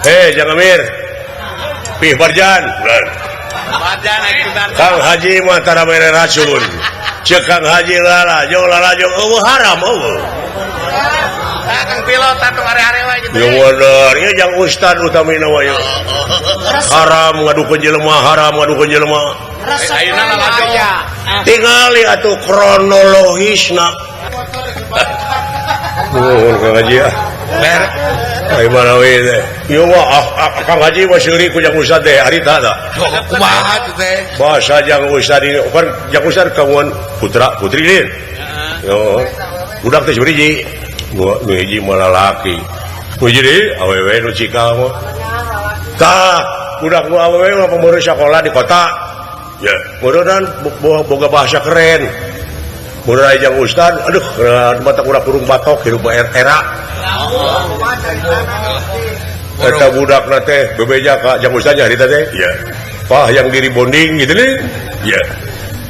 Hei Jang Amir. Pih Barjan. Kang Haji mah tara mere racun. Ceuk Kang Haji lalajo lalajo eueuh haram eueuh. Kang pilot atuh are-are wae gitu. Ya bener, ieu jang ustad utamina wae. Haram ngadukeun jelema, haram ngadukeun jelema. Ayeuna lalajo. Tingali atuh kronologisna. Nuhun Kang Haji ah. Ai mana we teh. Ieu mah Kang Haji mah seuri ku jang ustad teh harita tah. Kumaha teh? Bahasa jang ustad ini kan jang ustad kawan putra putri din. Yo. Budak teh hiji. Nu hiji mah lalaki. Nu hiji deui awewe nu cikal mah. Tah, budak nu awewe mah pameureun sakola di kota. Ya, meureunnan boga bahasa keren. Meureun jang ustad, aduh, mata kurang kurung batok hirup era. Eta budakna teh bebeja ka jang ustad nya harita teh. Iya. Pah yang diri bonding gitu nih. Iya.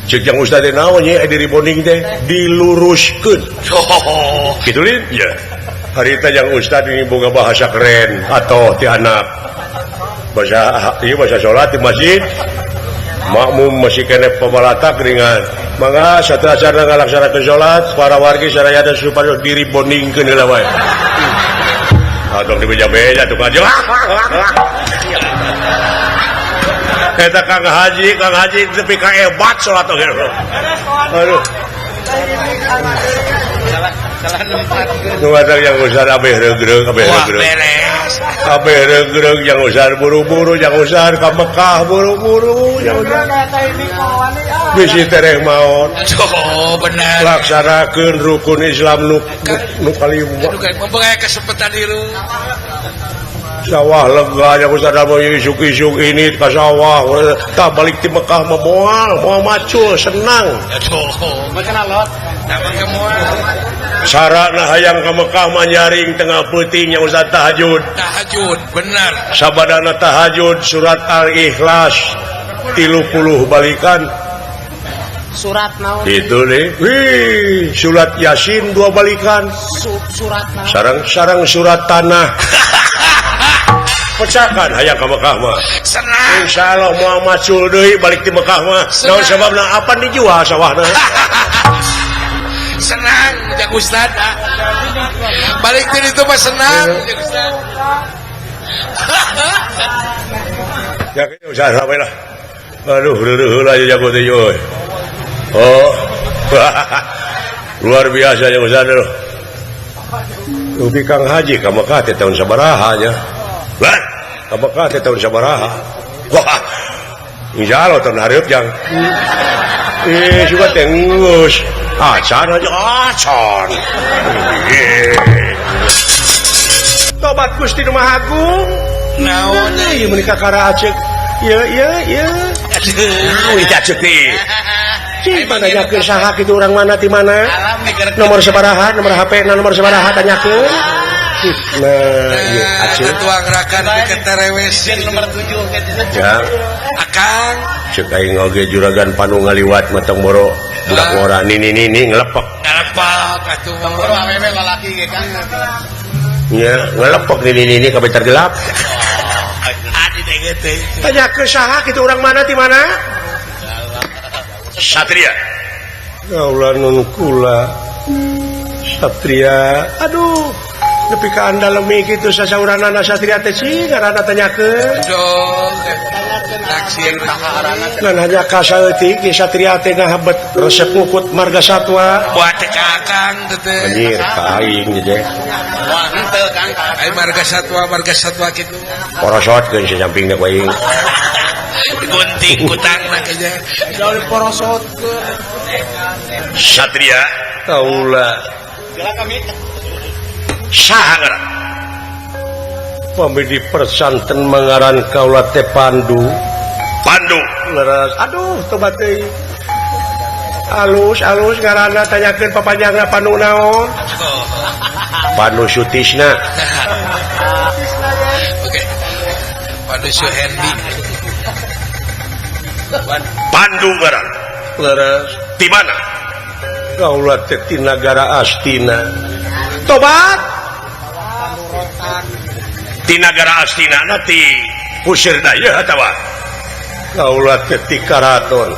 Cek jang ustad teh naon nya diri bonding teh diluruskeun. Gitu nih. Iya. Harita jang ustad ini boga bahasa keren atau ti anak. Bahasa ieu bahasa salat di masjid. Makmum masih kene pabalatak ringan. Mangga sateuacanna ngalaksanakeun salat para wargi saraya dan supados diri bondingkeun heula wae. Atau di beja-beja tuh aja. Eta Kang Haji tepi ka hebat salat oge. Aduh. Salah nempat. Nu ada yang usah abeh regreg, abeh regreg. Abeh regreg yang usah buru-buru, yang usah ka Mekah buru-buru, yang usah. Bisi tereh maot. Oh, benar. Laksanakeun rukun Islam nu nu kalima. Mempunyai kesempatan hirup. Sawah lega yang usah da isuk-isuk ini ka sawah. Tah balik ti Mekah mah moal macul senang. Aduh, makan alot. Sarana hayang ka Mekah mah nyaring tengah peuting yang usah tahajud. Tahajud, benar. Sabadana tahajud surat Al-Ikhlas 30 balikan. Surat naon? Itu nih. Wih, surat Yasin 2 balikan. Surat naon? Sarang-sarang surat tanah. Pecahkan hayang ka Mekah mah. Senang. Insyaallah moal macul deui balik ti Mekah mah. Naon sababna apan dijual sawahna? Senang jang ustad. Balik ti ditu mah senang jang ustad. Ya usaha sampai lah. Aduh, reureun heula jago teh euy. Oh. Luar biasa jang ustad aduh. Ubi Kang Haji ka Mekah teh tahun sabaraha nya? Lah, ka Mekah teh tahun sabaraha? Wah. Insyaallah tahun hareup jang. Suka teh geus. Acan aja acan. Tobat Gusti nu Maha Agung. Naon ieu meuni kakara aceuk. Ieu ieu ieu. Aduh, ieu aceuk teh. Cing pananyakeun saha kitu urang mana ti mana? Nomor sabaraha, nomor HP na nomor sabaraha tanyakeun. Nah, ieu aceuk. Tuang rakan diketerewes nomor 7 kitu. Ya. Akang ceuk aing oge juragan panu ngaliwat mah tong boro budak ngora nini nini ngelepek. Ngelepek atuh tong boro awewe lalaki ge Kang. Nya, ngelepek nini nini ka bentar gelap. Adi teh teh. Tanyakeun saha kitu urang mana ti mana? Satria. Kaula nun kula. Satria. Aduh, nepi ka andalemi kitu sasauranana Satria teh sih ngaranna tanyakeun. Aduh, naksir ngan hanya kasaeutik ge Satria teh ngahabet resep ngukut marga satwa. Buat teh ka Akang teh. Anjir, ka aing teh. Wah, henteu Kang. Ai marga satwa kitu. Porosotkeun sasampingna ku aing. Gunting kutangna kayaknya. Jauh porosotkeun. Satria kaula. Saha ngaran? Pami di persanten mangaran kaula teh Pandu. Pandu leres. Aduh, tobat teuing. Alus-alus ngaranna tanyakeun papanjangna Pandu naon? Pandu Sutisna. Oke. Pandu Suhendi. Pandu ngaran. Leres. Di mana? Kaula teh ti nagara Astina. Tobat. Ti nagara Astina na ti Kusir Dayeuh atawa kaula teh ti karaton.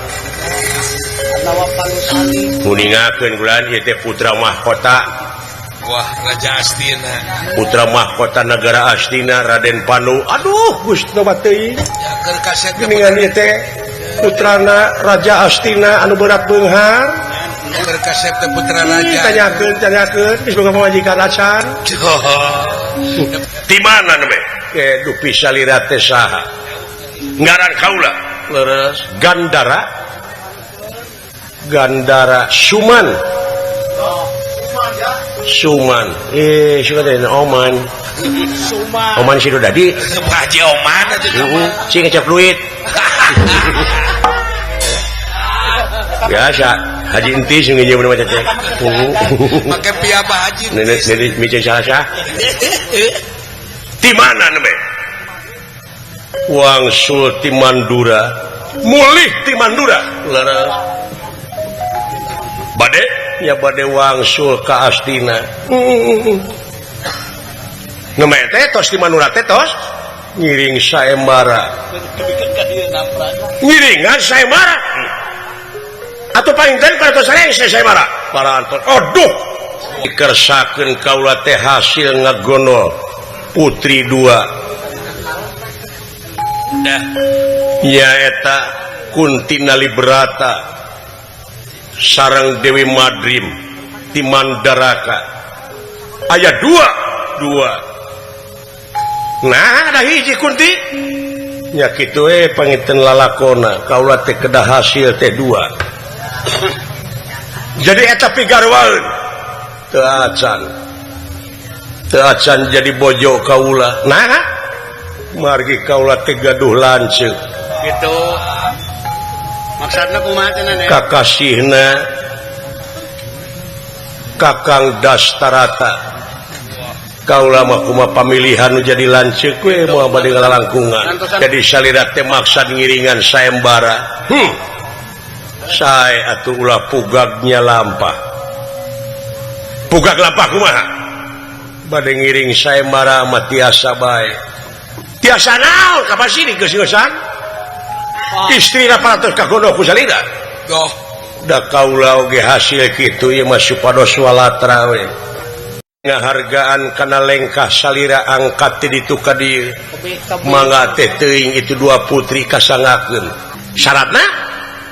Kuningakeun bulan ieu teh putra mahkota. Wah, Raja Astina. Putra mahkota negara Astina Raden Pandu. Aduh, Gusti loba teuing. Keur kaset Geuningan ieu teh putrana Raja Astina anu berat beunghar. Keur kasep teh putra raja. Tanyakeun, tanyakeun geus boga pamajikan acan. Di mana nembe? Dupi salira teh saha? Ngaran kaula. Leres. Gandara. Gandara Suman. Suman. Suka teh Oman. Suman. Oman situ dadi. Pak Haji Oman atuh. Heeh, sing ngecap duit. Biasa Haji Entis yang nginjem nama teh. Make pia Pak Haji. Nenek nenek micin salah. Di mana nembe? Wangsul ti Mandura. Mulih ti Mandura. Leres. Bade nya bade wangsul ka Astina. Nembe teh tos ti Mandura teh tos ngiring saembara. Ngiringan saembara. Atau paling den para tos rengse saembara. Para anton. Aduh. Dikersakeun kaula teh hasil ngagonol putri dua. Dah. Nyaeta Kuntina Librata sareng Dewi Madrim ti Mandaraka. Aya dua. Nah, ada hiji Kunti. Nya kitu we pangiten lalakona kaula teh kedah hasil teh dua. Jadi eta pigarwaeun. Teu acan. Teu acan jadi bojo kaula. Nah, margi kaula teh gaduh lanceuk. Gitu. Maksudna kumaha teh Nenek? Kakasihna Kakang Dastarata. Kaula mah kumaha pamilihan nu jadi lanceuk we moal bade ngalalangkungan. Jadi salira teh maksad ngiringan saembara. Sae atuh ulah pugagnya lampah. Pugag lampah kumaha? Bade ngiring saembara mah tiasa bae. Tiasa naon ka pasini geus-geusan? Istrina parantos kagono ku salira. Goh. Da kaula oge hasil kitu ieu mah supados walatra we. Ngahargaan kana lengkah salira angkat ti ditu ka dieu. Mangga teh teuing itu dua putri kasangakeun. Syaratna?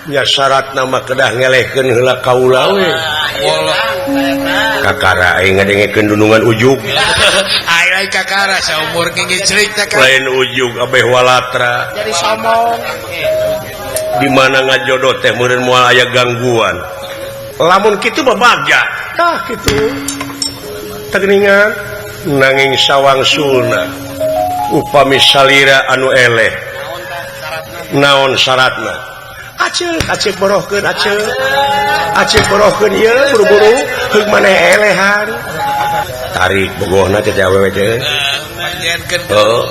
Nya syaratna mah kedah ngelehkeun heula kaula we. Kakara aing ngadengekeun dunungan ujug. Aing kakara saumur ngingicrik teh. Lain ujug abeh walatra. Jadi somong. Di mana ngajodoh teh meureun moal aya gangguan. Lamun kitu mah bagja. Tah kitu. Tegeningan nanging sawangsulna upami salira anu eleh. Naon syaratna? Acek, acek borohkeun acek. Acek borohkeun ieu buru-buru heug maneh elehan. Tarik bogohna teh awewe teh. Heeh.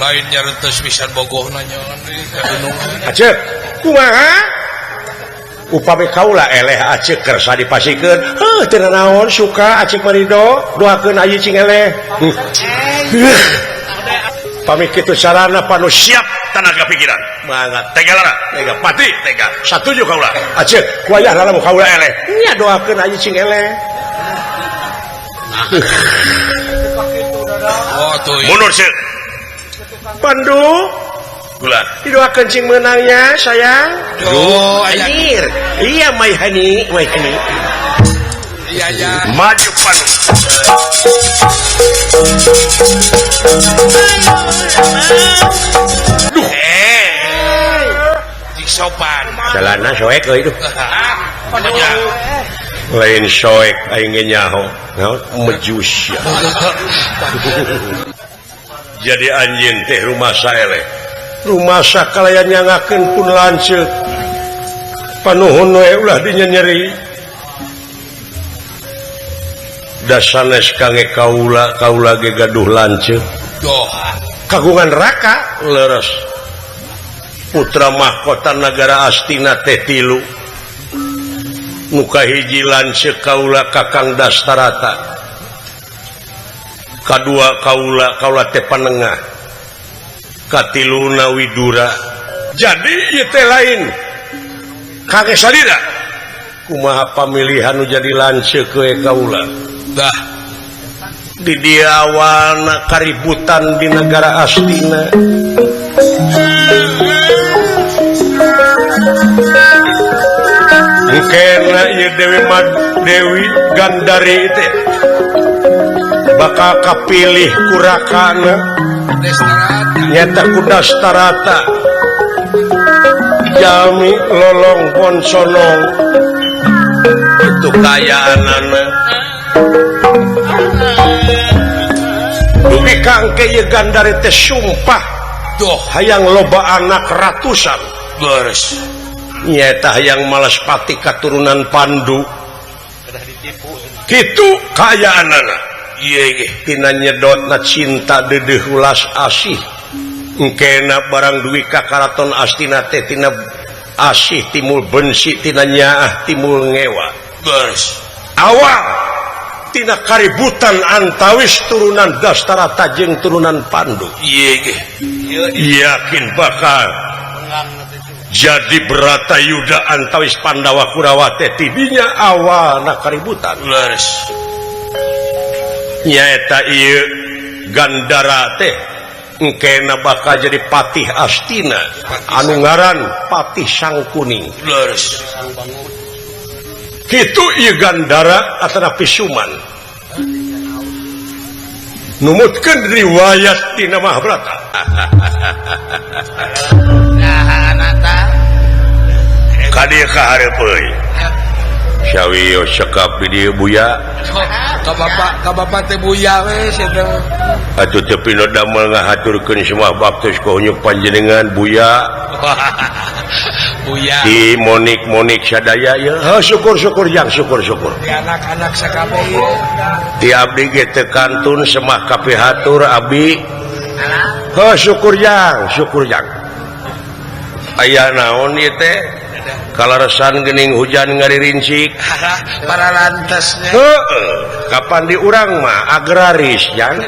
Lain nyarentos pisan bogohna nyaon ka gunung. Acek, kumaha? Upami kaula eleh acek kersa dipasikeun. Heuh teu nanaon suka acek marido doakeun ayi cing eleh. Pami kitu sarana panu siap tenaga pikiran. Mangga tega lara, tega pati, tega. Satuju kaula. Acek kuayah lamun kaula eleh. Nya doakeun ayi cing eleh. Oh tuh. Mundur ceuk. Pandu. Gula. Didoakeun cing meunangnya sayang. Duh, anjir. Iya mai hani, mai hani. Iya ya. Maju Pandu. Duh. Jik sopan. Celana soek euy itu. Lain soek aing ge nyaho. Naon mejus ya. Jadi anjeun teh rumasa eleh. Rumasa kalayan nyangakeun pun lanceuk. Panuhun we ulah dinyenyeri. Da sanes kange kaula, kaula ge gaduh lanceuk. Doh. Kagungan raka leres. Putra mahkota nagara Astina teh tilu. Nu kahiji lanceuk kaula Kakang Dastarata. Kadua kaula kaula teh panengah. Katiluna Widura. Jadi ieu teh lain kakek salira. Kumaha pamilihan nu jadi lanceuk we kaula. Dah di dia awalna kaributan di negara Astina. Engkena ieu Dewi Dewi Gandari teh bakal kapilih ku rakana nyata ku Dastarata jalmi lolong ponsonong itu kayaanana dugi kangke ieu Gandari teh sumpah doh hayang loba anak ratusan beres nyata hayang Malaspati katurunan Pandu kitu kayaanana ieu ge tina nyedotna cinta deudeuh ulas asih engkena barang duwi ka karaton Astina teh tina asih timul bensi tina nyaah timul ngewa beres awal tina kaributan antawis turunan Dastarata jeung turunan Pandu ieu ge yakin bakal jadi Bratayuda antawis Pandawa Kurawa teh tidinya awalna kaributan leres nyaeta ieu Gandara teh engkena bakal jadi patih Astina anu ngaran Patih Sangkuning leres kitu ieu Gandara atanapi Suman numutkeun riwayat tina Mahabharata. Ka dieu ka hareup euy sawieu sekap di dieu Buya ka bapak teh Buya we sia teh atuh teu pino damel ngahaturkeun semua baktos ka hunyuk panjenengan Buya. Buya di Monik-monik sadaya ieu heuh syukur-syukur jang syukur-syukur di anak-anak sakabeh ieu ti abdi ge teu kantun semah kapihatur abdi heuh syukur jang aya naon ieu teh kalaresan geuning hujan ngaririncik para lantasnya heuh kapan di urang mah agraris jang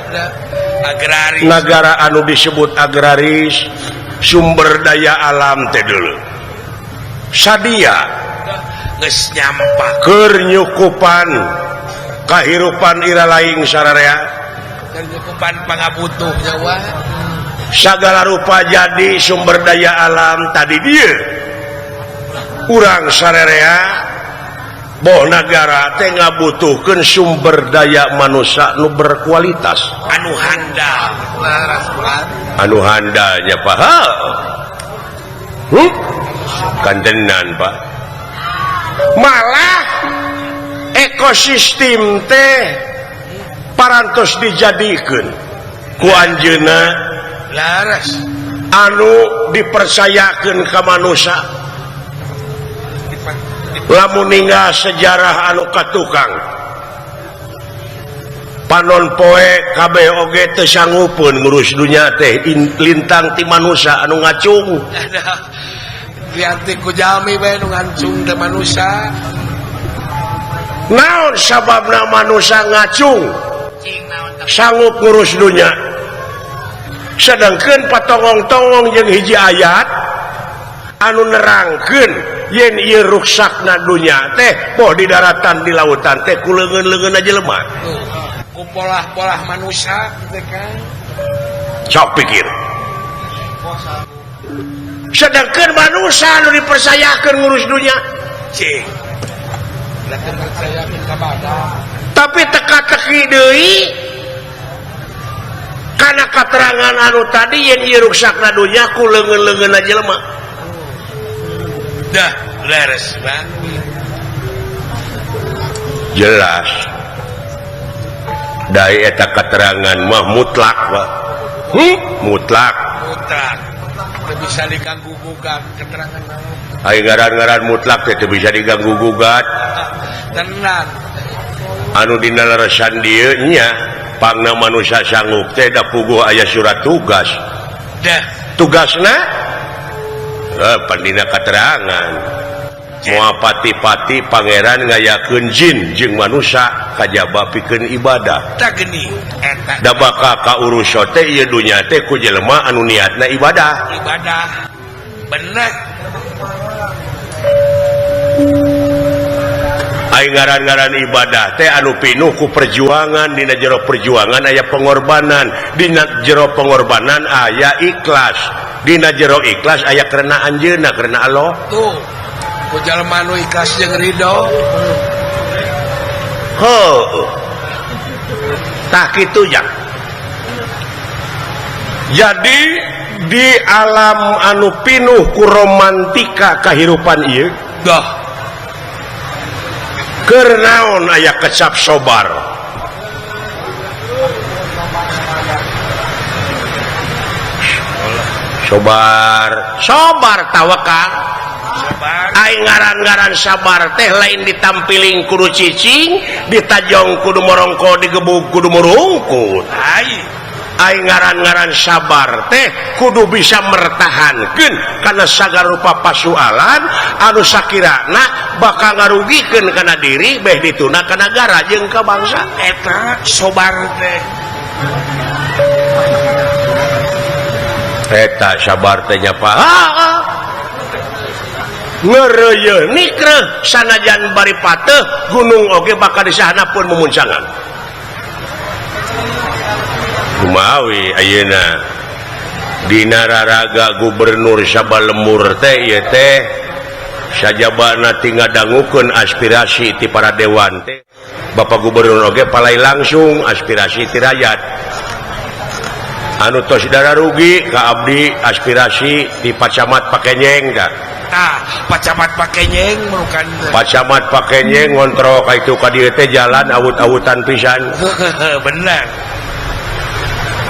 agraris nagara anu disebut agraris sumber daya alam teh dulu sadia geus nyampak keur nyukupan kahirupan ira laing sararea keur nyukupan pangabutuh nyawa sagala rupa jadi sumber daya alam tadi dieu urang sararea boh nagara teh ngabutuhkeun sumber daya manusia nu berkualitas anu handal anu handalnya Pak kantenan Pak malah ekosistem teh parantos dijadikeun ku anjeunna laras anu dipercayakeun ka manusia lamun ninggal sejarah anu katukang panon poe kabeh oge teu sanggupeun ngurus dunya teh lintang ti manusia anu ngacung dianti ku jalmi bae nu ngacung teh manusia naon sababna manusia ngacung sanggup ngurus dunya sedangkeun patongong-tongong jeung hiji ayat anu nerangkeun yen ieu ruksakna dunya teh boh di daratan di lautan teh ku leungeun-leungeun jelema ku polah-polah manusia teh kan sok pikir sedangkeun manusia anu dipercayakeun ngurus dunya cing percayakeun ka badan tapi teka-teki deui kana katerangan anu tadi yen ieu ruksakna dunya ku leungeun-leungeun jelema dah leres bang jelas dari eta keterangan mah mutlak Pak mutlak mutlak teu bisa diganggu gugat keterangan ai ngaran-ngaran mutlak teh teu bisa diganggu gugat tenan anu dina leresan dieu nya pangna manusia sanggup teh da puguh aya surat tugas dah tugasna pandina keterangan Moal pati-pati pangeran ngayakeun jin jeung manusia kajaba pikeun ibadah. Tah geuning eta. Da bakal kaurus teh ieu dunya teh ku jelema anu niatna ibadah. Ibadah. Bener. Ai ngaran-ngaran ibadah teh anu pinuh ku perjuangan, dina jero perjuangan aya pengorbanan, dina jero pengorbanan aya ikhlas, dina jero ikhlas aya karena anjeunna karena Allah. Tuh. Ku jalma nu ikhlas jeung ridho. Heuh. Tah kitu ya. Jadi di alam anu pinuh ku romantika kahirupan ieu, dah. Keur naon aya kecap sobar. Sobar, sobar tawakal. Aing ngaran-ngaran sabar teh lain ditampiling kudu cicing, ditajong kudu morongko, digebug kudu murungkut. Aing ngaran-ngaran sabar teh kudu bisa mertahankeun kana sagala rupa pasualan anu sakirana bakal ngarugikeun kana diri beh dituna ka nagara jeung ka bangsa. Eta sobar teh. Eta sabar teh nya Pak. Ngereuyeun nikreuh sanajan bari pateuh gunung oge bakal disahana pun mumuncangan. Kumawi ayeuna dina raraga gubernur sabalemur teh ieu teh sajabana ti ngadangukeun aspirasi ti para dewan teh. Bapak gubernur oge palai langsung aspirasi ti rakyat. Anu tos dara rugi ka abdi aspirasi ti Pacamat Pakenyeng tah. Tah, Pacamat Pakenyeng merukan. Pacamat Pakenyeng ngontrol ka itu ka dieu teh jalan awut-awutan pisan. Bener.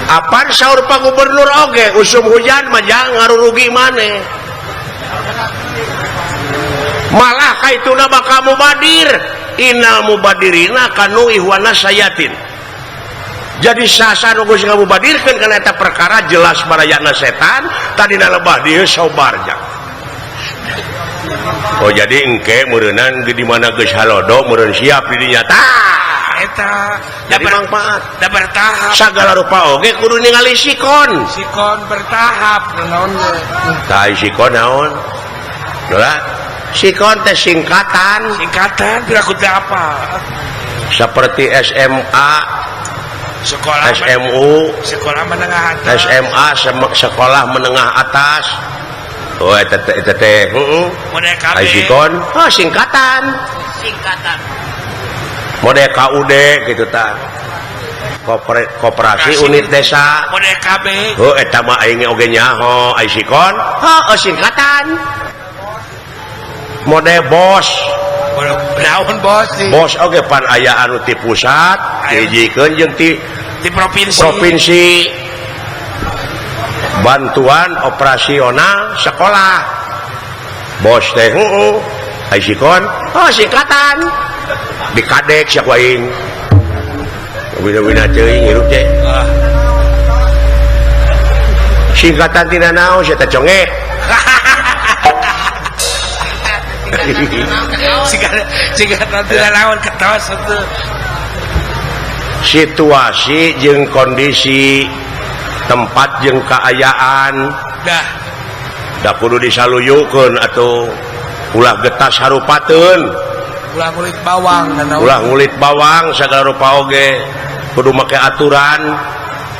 Apan saur Pak Gubernur oge usum hujan mah jang ngarurugi maneh. Malah ka ituna bakal mubadir. Innal mubadirina kanu ihwana sayatin. Jadi sasa nu geus ngamubadirkeun kana eta perkara jelas barayana setan tadina lebah dieu sobar jang. Oh jadi engke meureunnan di mana geus halodo meureun siap di dinya tah. Eta jadi manfaat da bertahap sagala rupa oge kudu ningali sikon. Sikon bertahap naon tah sikon naon? Dola sikon teh singkatan. Singkatan piraku teh apa? Seperti SMA, sekolah SMU, sekolah menengah atas, SMA sekolah menengah atas. Oh eta teh heeh. Model KB. Sikon, oh singkatan. Singkatan. Model KUD gitu tah. Koperasi unit desa. Model KB. Oh eta mah aing oge nyaho, ai sikon, heuh singkatan. Model bos. Naon bos sih? Bos oge pan aya anu ti pusat, dihijikeun jeung ti provinsi. Provinsi. Bantuan operasional sekolah. Bos teh heueuh, ai sikon, oh singkatan. Dikadek sia ku aing. Wina-wina teuing hirup teh. Singkatan tina naon sia teh conge. Singkatan tina naon ketos atuh. Situasi jeung kondisi tempat jeung kaayaan dah da kudu disaluyukeun atuh ulah getas harupateun ulah ngulit bawang ulah ngulit bawang sagala rupa oge kudu make aturan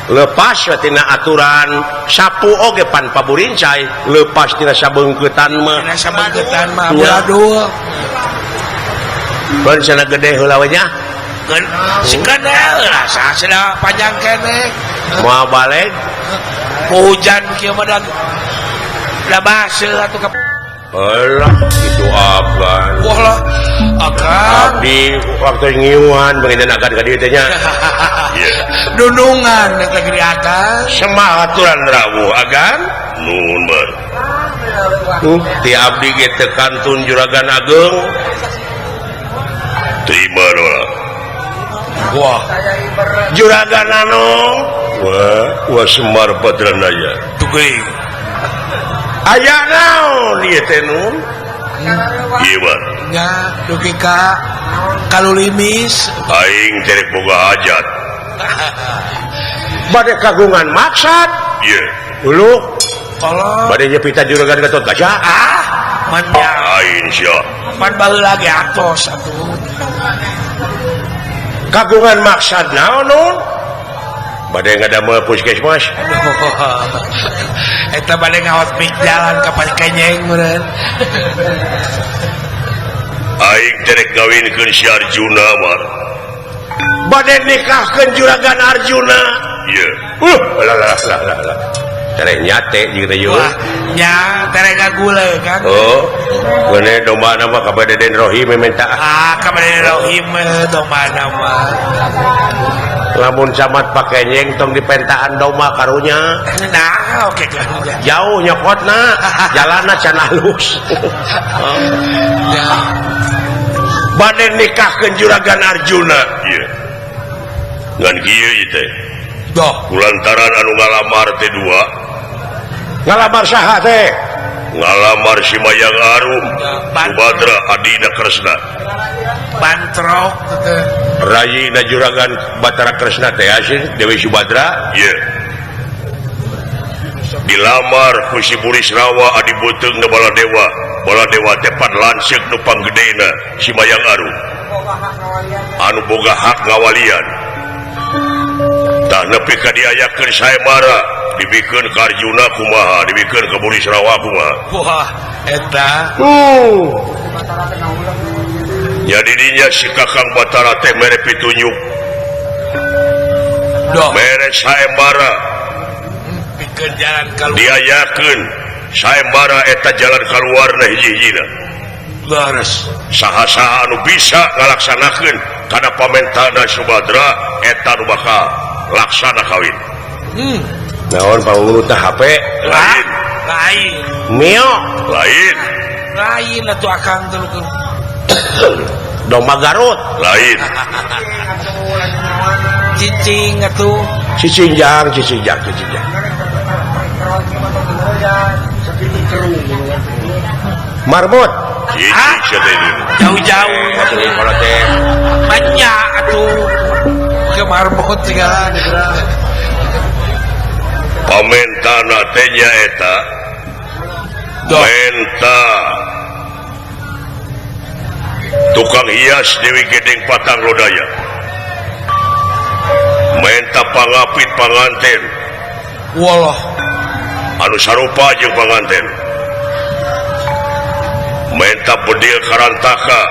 lepas tina aturan sapu oge pan paburincai lepas tina sabeungkeutan mah tina sabeungkeutan mah aduh ban sana gede heula we nya Sekedar rasa sudah panjang kene mau balik hujan kieu mah da baseuh atuh ka alah itu agan wah lah agan abdi waktu ngiuhan panginten agan ka dieu teh nya nunungan ka gede agan semah aturan rawuh agan nuhun ber ti abdi ge teu kantun juragan ageung terima doa. Wah juragan anu wah wah Semar Badranaya tugeuing aya naon ieu teh nun Ieu mah nya dugi ka kalulimis aing teh boga hajat. Bade kagungan maksad. Ieu. Uluh. Kolot. Bade nyepita juragan Gatot Kaca. Ah, man nya. Lain sia. Pan baheula ge atos atuh. Kagungan maksad naon nun? Bade ngadamel puskesmas. Eta bade ngawat pik jalan ka Pakenyeng meureun. Aing teh rek ngawinkeun si Arjuna mah. Bade nikahkeun juragan Arjuna. Ieu. Lah lah lah lah. Tereh nyate jeung teh yeuh. Nya tereh ngagule kan. Oh. Geune domba mah ka Deden Rohim minta. Ah, ka Deden Rohim domba mah. Lamun camat Pakenyeng tong dipentaan domba karunya. Nah, oke karunya. Jauh nyokotna, jalanna can halus. Ya. Bade nikahkeun juragan Arjuna. Ieu. Ngan kieu ieu teh. Doh, kulantaran anu ngalamar teh dua. Ngalamar saha teh? Ngalamar si Mayang Arum, Subadra adina Kresna. Bantrok teh. Rayina juragan Batara Kresna teh asing Dewi Subadra. Ieu. Dilamar ku si Burisrawa adi beuteung na Baladewa. Baladewa teh pan lanceuk nu panggedena si Mayang Arum. Anu boga hak ngawalian. Tah nepi ka diayakeun saemara, dibikeun ka Arjuna kumaha, dibikeun ka Burisrawa kumaha. Wah, eta. Nya didinya si Kakang Batara teh mere pitunjuk. Doh. Mere saembara. Pikeun jalan kaluar. Diayakeun saembara eta jalan kaluarna hiji-hijina. Leres. Saha-saha anu bisa ngalaksanakeun kana pamentana Subadra eta nu bakal laksana kawin. Naon pangulu teh HP? Lain. Lain. Mio. Lain. Lain atuh akang teh. Domba Garut. Lain. Cicing atuh. Cicing jang, cicing jang, cicing jang. Marmot. Jauh-jauh. Banyak atuh. Ke marmot segala. Pamentana teh nyaeta. Menta tukang hias Dewi Gedeng Patang Lodaya. Menta pangapit panganten. Walah. Anu sarupa jeung panganten. Menta bedil karantaka.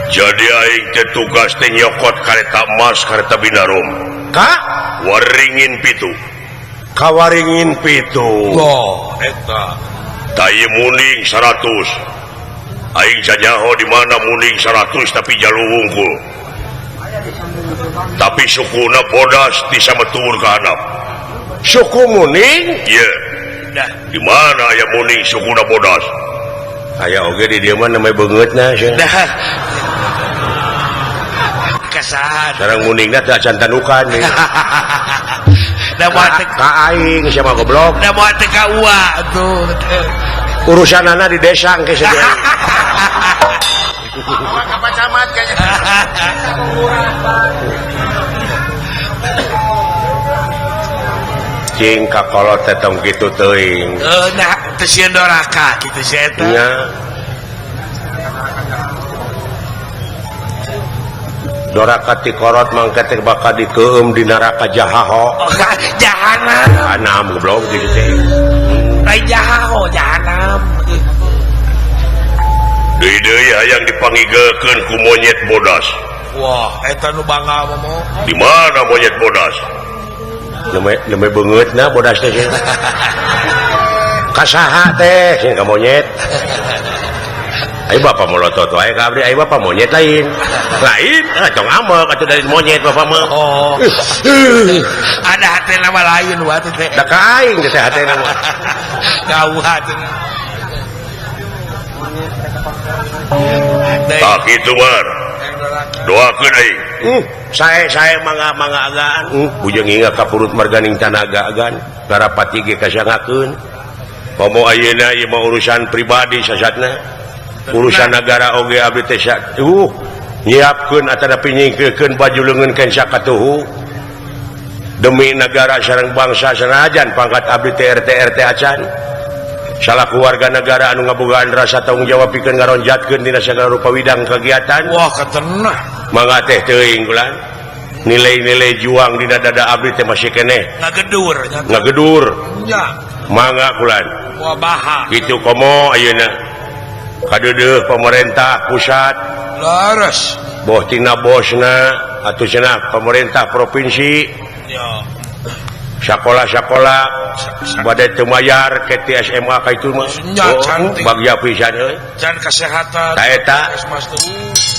Jadi aing teh tugas teh nyokot kareta emas kareta binarum. Ka waringin pitu. Kawaringin pitu. Oh, eta. Tai muning 100. Aing janyaho di mana muning 100 tapi jalu wungkul. Tapi sukuna bodas di sametur ka handap. Suku muning? Ieu. Dah. Di mana aya muning sukuna bodas? Aya oge di dieu mah namanya beungeutna sia. Dah. Kasahan. Sareng muningna teu acan tanukan. Da moal teh ka aing sia mah goblok. Da moal teh ka ua atuh. Urusanana di desa engke sia. Ka camat kayaknya. Cing kakolot teh tong kitu teuing. Nah teu sieun doraka kitu sia eta. Nya. Doraka ti korot mangke teh bakal dikeum di neraka jahaho. Oh, jahanam. Jahanam goblok kitu teh. Lain jahaho, jahanam. Deui-deui hayang dipangigeulkeun ku monyet bodas. Wah, eta nu bangga mah. Di mana monyet bodas? Neme beungeutna bodas teh. Kasaha teh sing ka monyet. Ayo bapak molotot wae ka abdi, ayo bapak monyet lain. Lain, ah tong amek atuh dari monyet bapak mah. Oh. Ada hatena mah lain wae teh. Da ka aing teh hatena mah. Gauh hatena. Tak kitu war. Doakeun aing. Sae-sae mangga-mangga agaan. Bujeng inga ka purut marganing tanaga agan. Garapati ge kasangakeun. Komo ayeuna ieu mah urusan pribadi sasatna. Urusan negara oge abdi teh nyiapkeun atanapi nyingkirkeun baju leungeun kensa katuhu demi negara sareng bangsa sanajan pangkat abdi teh RT RT acan. Salaku warga negara anu ngabogaan rasa tanggung jawab pikeun ngaronjatkeun dina sagala rupa widang kegiatan. Wah katenah. Mangga teh teuing kulan. Nilai-nilai juang dina dada abdi teh masih keneh. Ngagedur nya. Ngagedur. Nya. Mangga kulan. Wah baha. Kitu komo ayeuna. Kadeudeuh pemerintah pusat. Laras. Boh tina bosna atuh cenah pemerintah provinsi. Nya. Sakola-sakola bade teu mayar ke SMA ka itu mah. Nya cantik. Bagja pisan euy. Can kesehatan. Ta eta.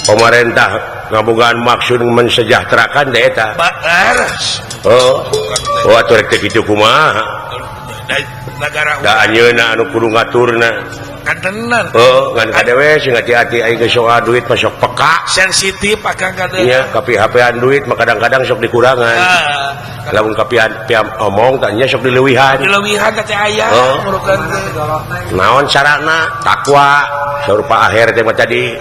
Pemerintah ngabogaan maksud mensejahterakan teh eta. Laras. Oh. Oh atuh rek teh kitu kumaha? Negara da anjeunna anu kudu ngaturna. Kantenan. Oh, ngan kadewe sing hati-hati aing geus soal duit mah sok peka. Sensitif akang kadewe. Iya, kapi-hapean duit mah kadang-kadang sok dikurangan. Lamun kapian piam omong tah nya sok dileuwihan. Dileuwihan teh aya murukan teh. Naon carana? Takwa sarupa akhir teh mah tadi.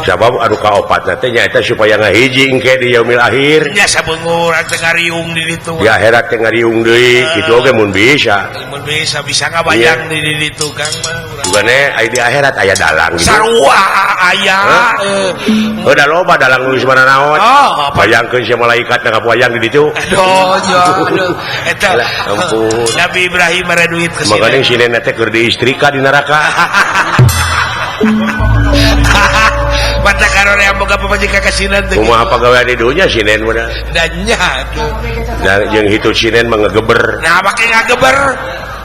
Sabab anu kaopatna teh nyaeta supaya ngahiji engke di yaumil akhir. Nya sabeungur teh ngariung di ditu. Di akhirat teh ngariung deui kitu oge mun bisa. Mun bisa bisa ngabayang di ditu Kang mah. Bugane aya di akhirat aya dalang gitu. Sarua aya. Heuh da loba dalang nu geus mananaon. Oh, bayangkeun sia malaikat na kapoyang di ditu. Aduh, ya aduh. Eta ampun. Nabi Ibrahim mere duit ke sini. Makanya sinen teh keur diistrika di neraka. Mata karone yang boga pamajikan ka sinen teh. Kumaha pagawean di dunya sinen mah. Da nya atuh. Da jeung hitut sinen mah ngegeber. Nah make ngageber.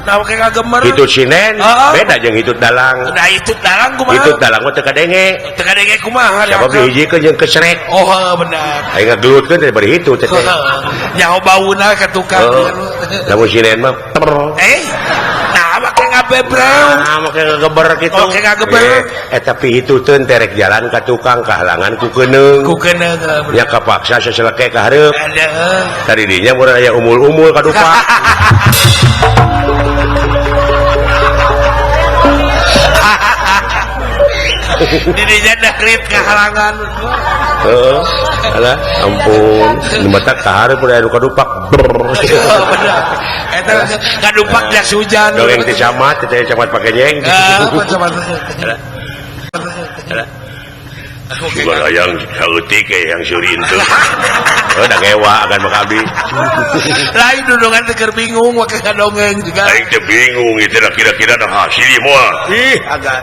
Nah make ngagemer. Hitut sinen beda jeung hitut dalang. Da hitut dalang kumaha? Hitut dalang mah teu kadenge. Teu kadenge kumaha? Sabab dihijikeun jeung kesrek. Oh benar. Aing ngagelutkeun teh bari hitut teh. Nyaho bauna ka tukang. Lamun sinen mah nah make ngabebreu. Nah make ngageber kitu. Oke ngageber. Tapi hituteun terek jalan ka tukang kahalangan ku keuneung. Ku keuneung. Ya kapaksa saseleke ka hareup. Tadi dinya mun aya umul-umul ka dupa. Didinya dakrit kahalangan. Heeh. Alah, ampun. Nu mata ka hareup aya nu kadupak. Bener. Eta kadupak jas hujan. Dongeng teh camat, teh camat pake nyeng. Heeh, camat. Alah. Sugan hayang saeutik yang seurin teu. Heuh da ngewa agan mah abdi. Lain dudungan teh keur bingung make kadongeng juga. Aing teh bingung ieu teh kira-kira da hasil ieu moal. Ih, agan.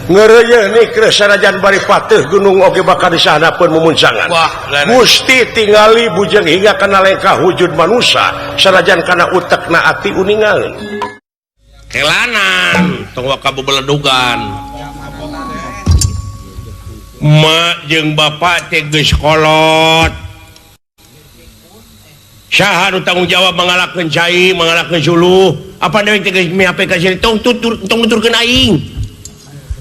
Ngeureuyeun nih sanajan bari pateuh gunung oge bakal disahanapeun mumuncangan. Gusti tingali bujeng hingga kana lengkah wujud manusa sanajan kana utekna ati uningal. Kelanan tong waka bebeledugan. Mak jeung bapak teh geus kolot. Saha nu tanggung jawab mangalakeun cai, mangalakeun suluh? Apa dewek teh geus mihape ka sini tong tutur tong nuturkeun aing.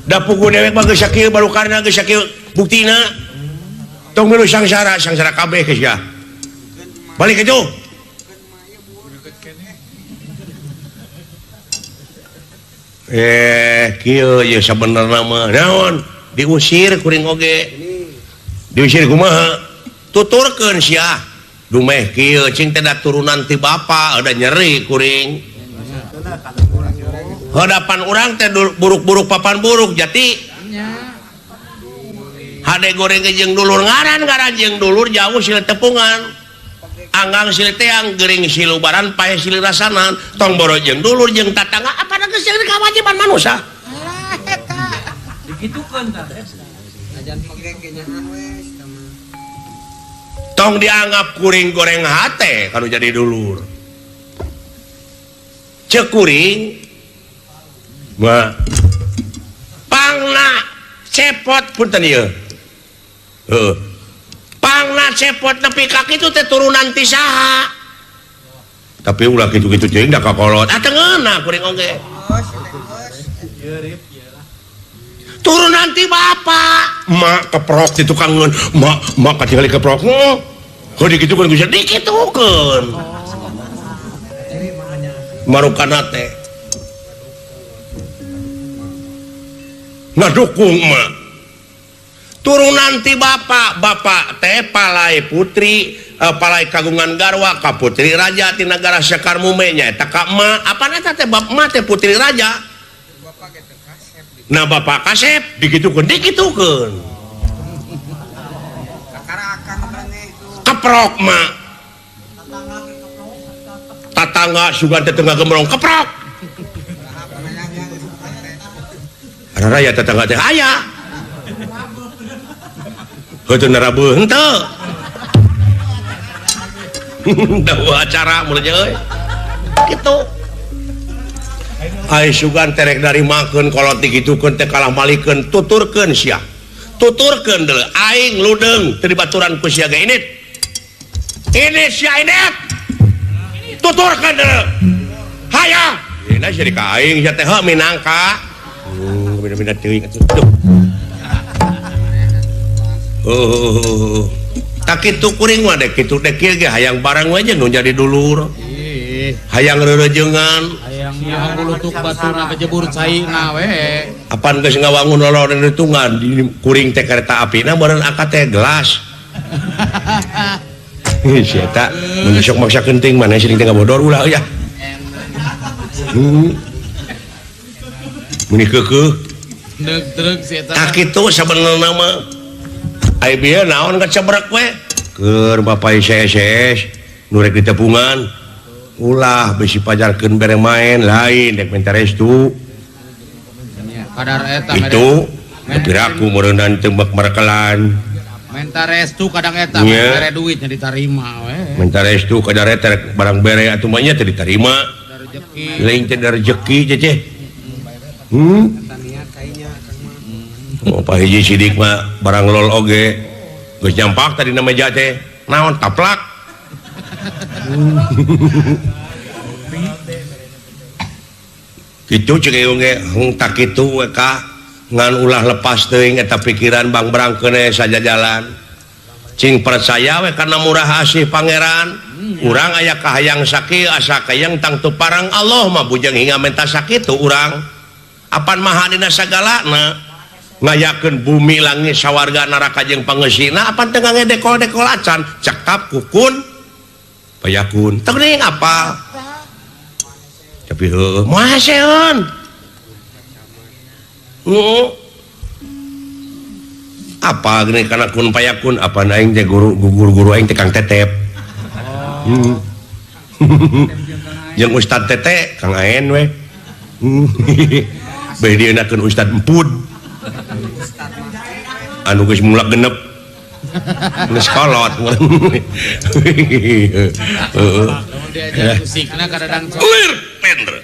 Da puguh dewek mah geus sakieu balukarna geus sakieu buktina. Tong milu sangsara, sangsara kabeh geus ya. Balik kitu. Kieu ye sabenerna mah. Naon? Diusir kuring oge. Diusir kumaha? Tuturkeun sia. Dumeh kieu cing teh da turunan ti bapa, da nyeri kuring. Hadapan urang teh buruk-buruk papan buruk jati. Hade goreng jeung dulur ngaran ngaran jeung dulur jauh silih tepungan. Anggang silih teang gering silubaran paeh silih rasanan. Tong boro jeung dulur jeung tatangga apa geus jeung kawajiban manusia. Tong dianggap kuring goreng hate kalau jadi dulur. Cek kuring mah pangna cepot punten ieu. Heuh. Pangna cepot nepi ka kitu teh turunan ti saha. Tapi ulah kitu-kitu teuing da kakolot. Ah teu ngeunah kuring oge. Turun nanti bapak mak keprok di tukangan mak mak katingali keprok kok dikitukeun bisa dikitukeun. Marukana teh ngadukung mah turunan ti bapak bapak teh palai putri palai kagungan garwa ka putri raja ti nagara Sekar Mume nya eta ka emak apana eta teh emak teh putri raja nah bapak kasep digitukeun digitukeun keprok mak tatangga sugan teh tengah gembrong keprok raya tetangga teh aya heuteun narabeun henteu dawa acara mun euy kitu ai sugan terek narimakeun kolot digitukeun teh kalah malikeun tuturkeun sia tuturkeun deuleu aing ludeung teu dibaturan ku sia ge init ini sia init tuturkeun deuleu hayang dina sia ka aing sia teh heuh minangka beda-beda teuing atuh. Oh. Tak kitu kuring mah dek kitu dek kieu ge hayang barang we nu jadi dulur. Hayang reurejeungan, hayang bulutuk baturna kejebur caina we. Apan geus ngawangun lolor hitungan di kuring teh kereta apina meureun akad teh gelas. Si eta mun sok maksa kenting mana sering teh ngabodor ulah euy ah. Meni keukeuh. Deuk-deuk si eta. Tah kitu sabenerna mah. Ai bieu naon kacebrek we? Keur bapak CSS nu rek ditepungan. Ulah bisi pajarkeun bere main lain dek minta restu. Kadar eta itu piraku meureunnan teu bek markelan. Minta restu kadang eta bere duitnya ditarima we. Minta restu kadar eta barang bere atuh mah nya teu ditarima. Lain teh rejeki ceceh. Oh, Pak Hiji Sidik mah barang lol oge geus nyampak tadi na meja teh naon taplak kitu ceuk ieu ge hung tak kitu we ka ngan ulah lepas teuing eta pikiran bang berangkeun sajajalan cing percaya we kana murah asih pangeran urang aya kahayang sakieu asa kayang tangtu parang Allah mah bujeng hingga menta sakitu urang apan maha dina sagalana ngayakeun bumi langit sawarga neraka jeung pangeusina apan teu ngedekol-dekol acan cekap kukun payakun teu geuning apa tapi heueuh moal seun apa geuning kana kun payakun apan aing teh guru guru aing teh Kang Tetep jeung Ustad Tete Kang Aen we beh dienakeun Ustad Empud anu geus mulak genep geus kolot heeh lir pendra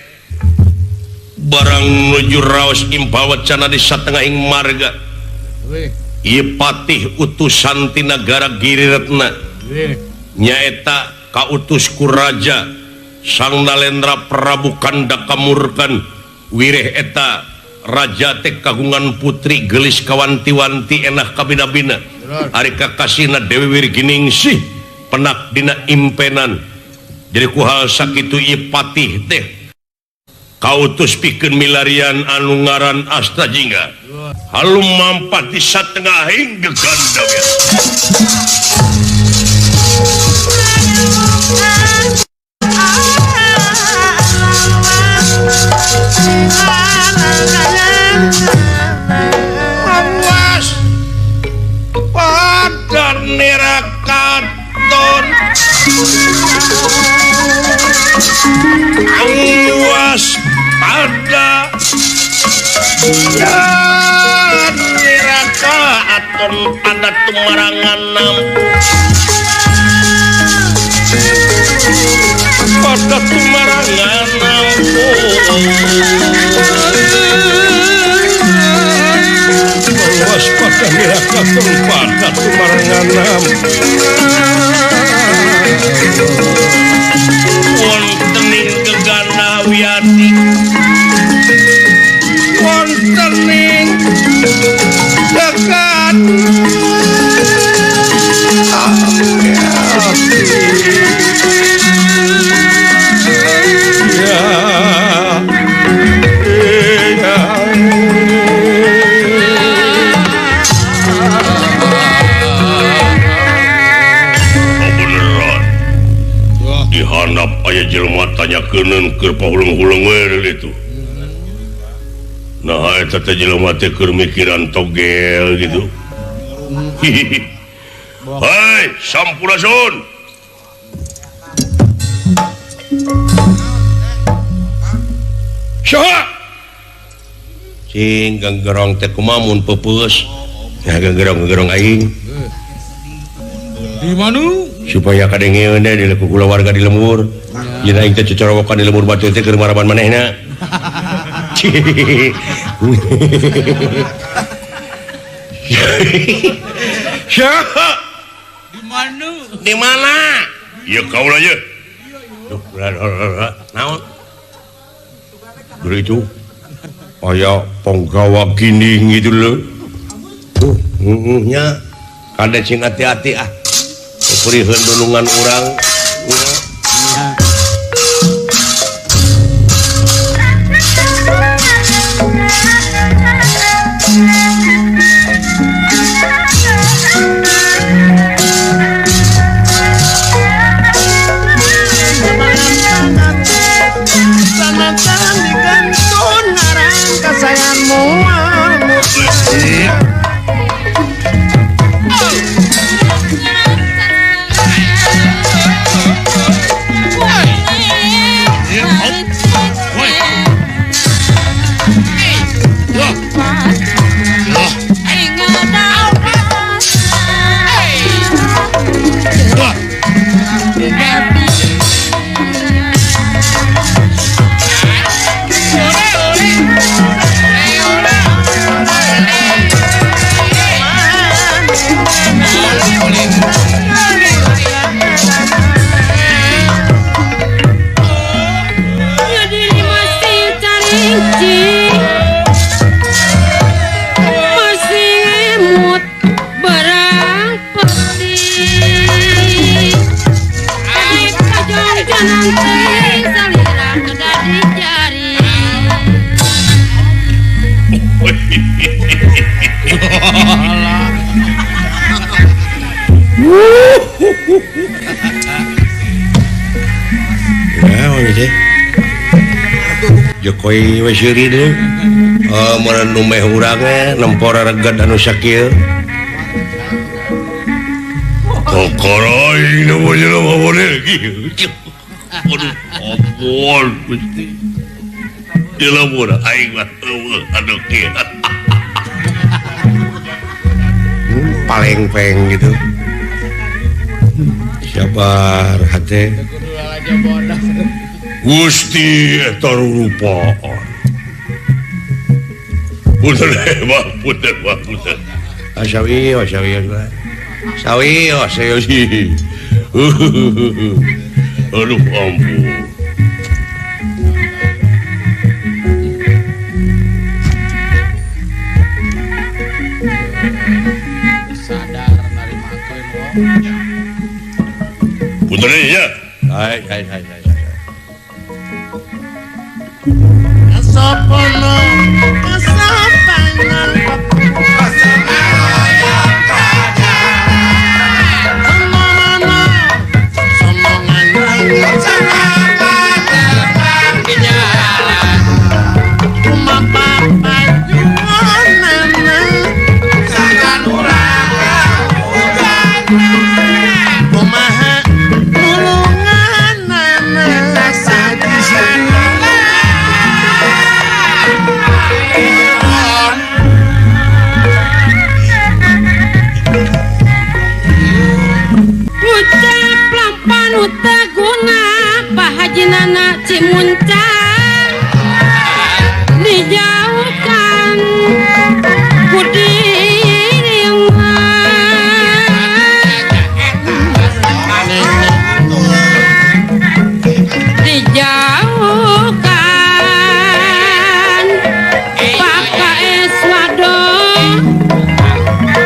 barang nuju raos impawacana di satengahing marga ieu patih utusan ti nagara Giriretna nyaeta kautus ku raja Sang Nalendra Prabu Kanda Kamurkan wireh eta raja teh kagungan putri gelis kawanti-wanti enah kabina-bina ari kakasihna Dewi Wirginingsih penak dina impenan jadi ku hal sakitu ieu patih teh kautus pikeun milarian anu ngaran Astajingga halum mampat di satengahing gegandang awas pada nerakaton awas pada nerakaton pada tumarangan pada tumarangan awas pada nerakaton pada tumarangan wontening gegana wiyati wontening gegana wiyati. Di handap aya jelema tanyakeun keur pahuleng-huleng we itu. Nah eta teh jelema teh keur mikiran togel gitu. Hei, sampurasun. Saha? Cing genggerong teh kumaha mun peupeus. Ya genggerong-genggerong aing. Di mana? Supaya kadengeun teh di kulawarga di lembur. Yen aing teh cocorowokan di lembur batu teh keur maraban manehna. Saha? Di mana? Di mana? Ya kaula ye. Duh, naon? Itu aya penggawa gini gitu loh. Tuh, nya kada cing hati-hati ah. Puriheun dulungan urang. Jokowi we seuri deui. Meureun nu meh urang ge nempo rereged anu sakieu. Kokoroy nu jelema model kieu. Aduh, ampun Gusti. Jelema aing mah eueuh anu kieu. Paleng-peng gitu. Sabar hate. Gusti eta rupaan. Punten mah, punten mah, punten. Asawi, asawi, asawi. Sawi, asawi. Aduh ampun. Sadar narimakeun wo. Punten ya. Hai, hai, hai, hai. Kasopono kasopanan Cimuncang dijauhkan ku dirimu. Dijauhkan pakai swado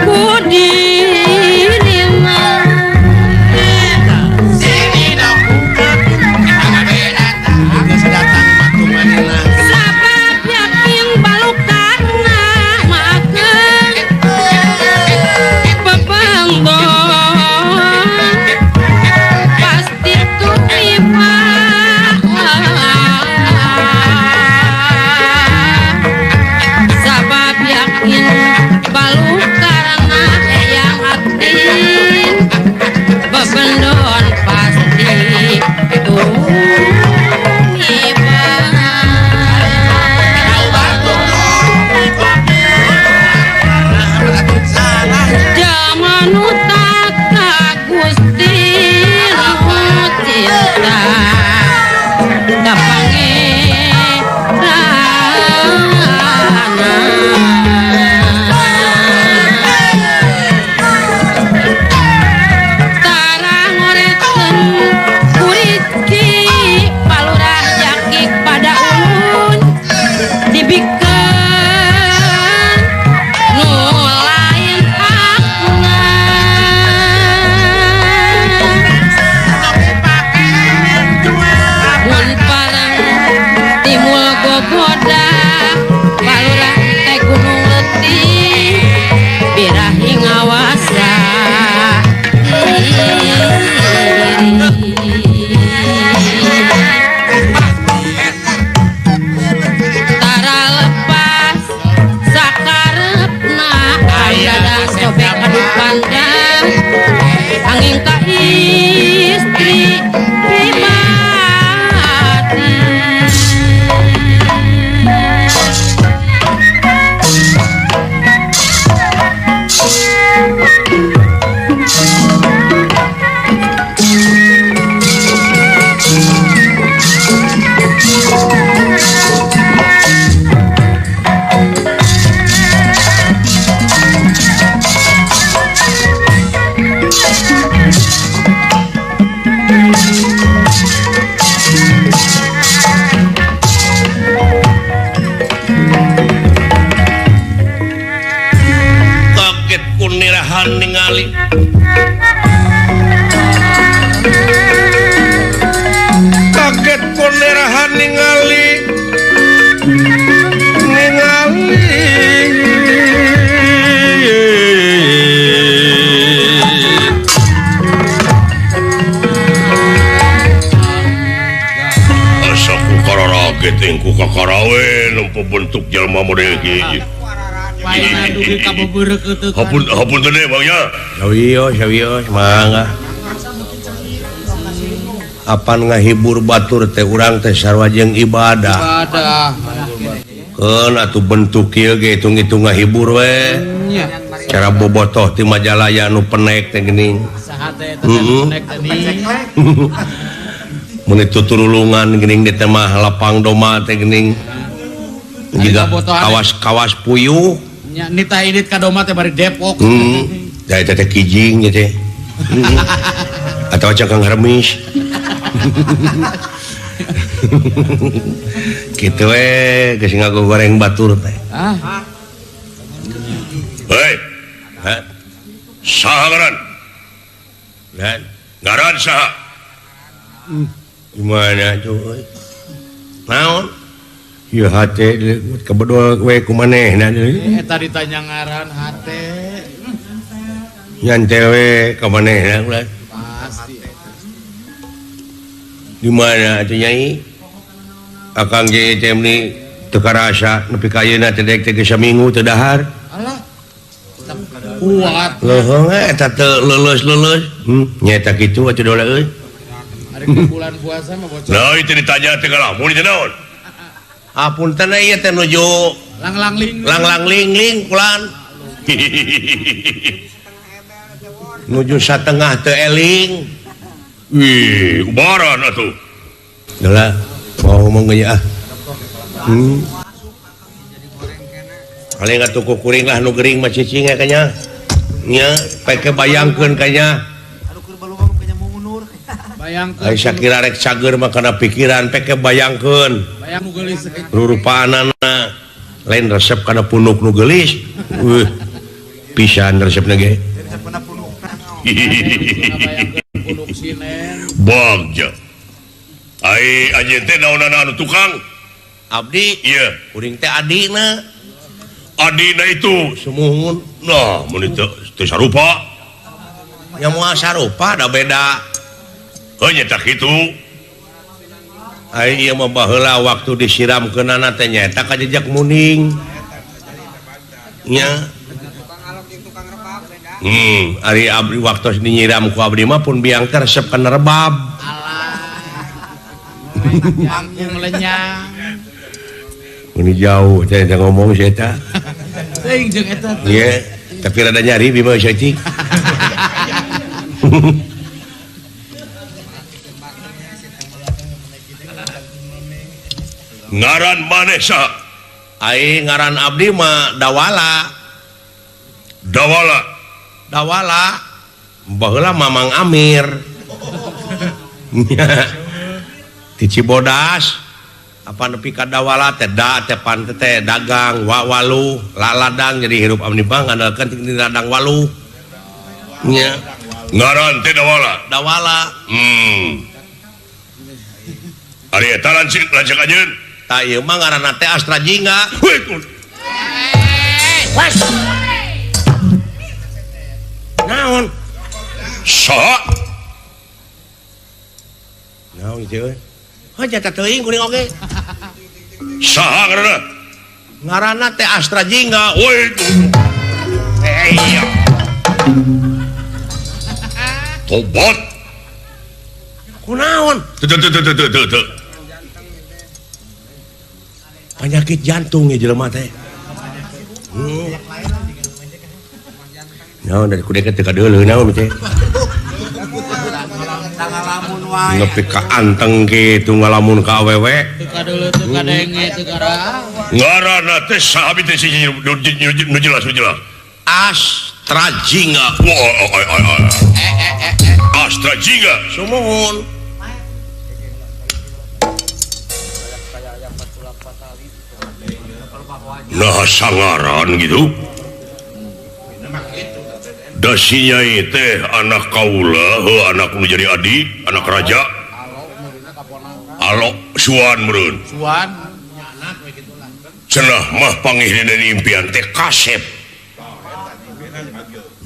ku dirimu. Geuning ku kakarawe nempo bentuk jelema model kieu. Paena dugi ka beubeureukeuteukan. Hampun hapunten deh Bang nya. Sawios sawios mangga. Apan ngahibur batur teh urang teh sarua jeung ibadah. Ibadah. Keun atuh bentuk kieu ge hitung-hitung ngahibur we. Nya. Cara bobotoh ti Majalaya nu penek teh geuning. Saha teh eta teh penek teh nih. Mun tuturulungan geuning di teh mah lapang doma teh geuning. Jiga kawas-kawas puyuh. Nya nitah indit ka doma teh bari Depok. Heeh. Da eta teh kijing nya teh. Atau cangkang hermis. Kitu we geus ngagogoreng batur teh. Ah. Hei. Hah? Saha ngaran? Ngaran? Ngaran saha? Gimana tuh? Naon? Ieu hate kebedol we ku manehna deui. Eta ditanya ngaran hate. Nyante we ka manehna ulah. Pasti. Di mana atuh Nyai? Akang ge teh meuni teu karasa nepi ka ayeuna teh dek teh geus saminggu teu dahar. Alah. Kuat. Leuheung eta teu leuleus-leuleus. Nya eta kitu atuh dola euy. Ari bulan puasa mah bocor. Nah, itu ditanya teh ngalamun teh naon? Apunten ieu teh nuju langlang-ling. Langlang-ling-ling kulan. Nuju satengah teu eling. Wih, ubaran atuh. Lah, mau ngomong ge ah. Paling atuh ku kuring lah nu gering mah cicing ya kanya. Nya, peke bayangkeun kanya. Bayangkeun. Ai sakira rek cager mah kana pikiran peke bayangkeun. Bayang nu geulis. Rurupaanana lain resep kana punuk nu geulis. Pisan resepna ge. Punuk sinen. Bagja. Ai anjeun teh naonana anu tukang? Abdi ieu kuring teh adina. Adina itu sumuhun. Nah, mun teu sarupa. Nya moal sarupa da beda. Heuh nya tah kitu. Ai ieu mah baheula waktu disiramkeunana teh nyaeta ka jejak muning. Nya. Ari abdi waktu dinyiram ku abdi mah pun biang teh resep kana rebab. Alah. Jangkung lenyang. Ini jauh teh ngomong si eta. Teuing jeung eta. Iya, tapi rada nyari bima saeutik. Ngaran maneh saha? Ai ngaran abdi mah Dawala. Dawala. Dawala. Baheula Mamang Amir. Di Cibodas. Apa nepi ka Dawala teh da teh pan teh dagang wa walu laladang jadi hirup abdi mah ngandalkeun ti ladang walu. Nya. Ngaran teh Dawala. Dawala. Ari eta lanceuk lanceuk anjeun. Tah ieu mah ngaranna teh Astra Jingga. Wes. Naon? Saha? Naon ieu euy? Heuh jata teuing kuring oge. Saha ngaranna? Ngaranna teh Astra Jingga. Woi. Iya. Tobat. Kunaon? Teu teu teu teu teu. Penyakit jantung ya jelema teh. Naon dari kudu teh kadeuleuh naon teh. Nepi ka anteng kitu ngalamun ka awewe. Teu kadeuleuh teu kadenge teu kara. Ngaranna teh saha teh si nu jelas nu jelas. Astra Jingga. Astra Jingga. Sumuhun. Nah sangaran gitu. Dasinya teh anak kaula, heuh anak nu jadi adi, anak raja. Alok suan meureun. Suan. Cenah mah pangih dina impian teh kasep.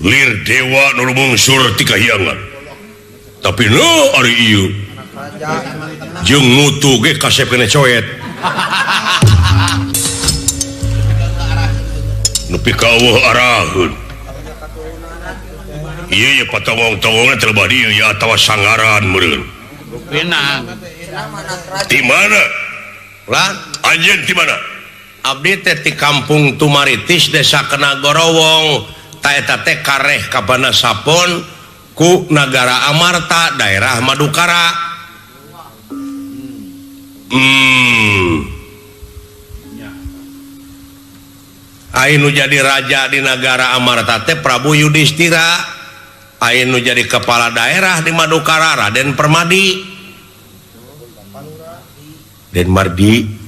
Lir dewa nu lumungsur ti kahyangan. Tapi nu ari ieu jeung mutu ge kasep kena coet. Nepi ka eueuh araheun. Ieu ye patongong-tongongna teh lebah dieu ya atawa sangaran meureun. Pinang. Di mana? Lah, anjeun di mana? Abdi teh ti Kampung Tumaritis Desa Kenagorowong. Ta eta teh kareh ka Banasapon ku Nagara Amarta daerah Madukara. Anu jadi raja di Nagara Amarta teh Prabu Yudhistira. Anu jadi kepala daerah di Madukara Raden Permadi. Den Mardi.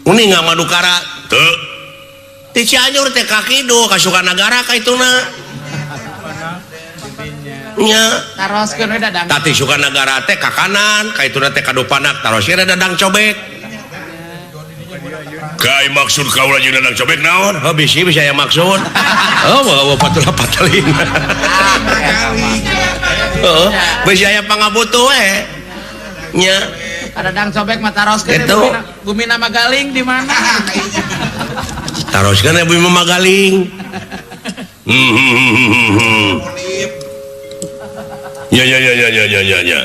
Uning nggak Madukara teu. Ti Cianjur teh ka kidul ka Sukanagara ka ituna. Nya. Taroskeun we dadang. Tati Sukanagara teh ka kanan, ka ituna teh ka Dupanak, taroskeun dadang cobek. Kai maksud kaula jeung dadang cobek naon? Heuh bisi bisa aya maksud. Oh, bawa patula patelin. Heeh, bisi aya pangabutuh we. Nya. Dadang cobek mah taroskeun bumi Magaling di mana? Taroskeun bumi Magaling. Ya ya ya ya ya ya ya.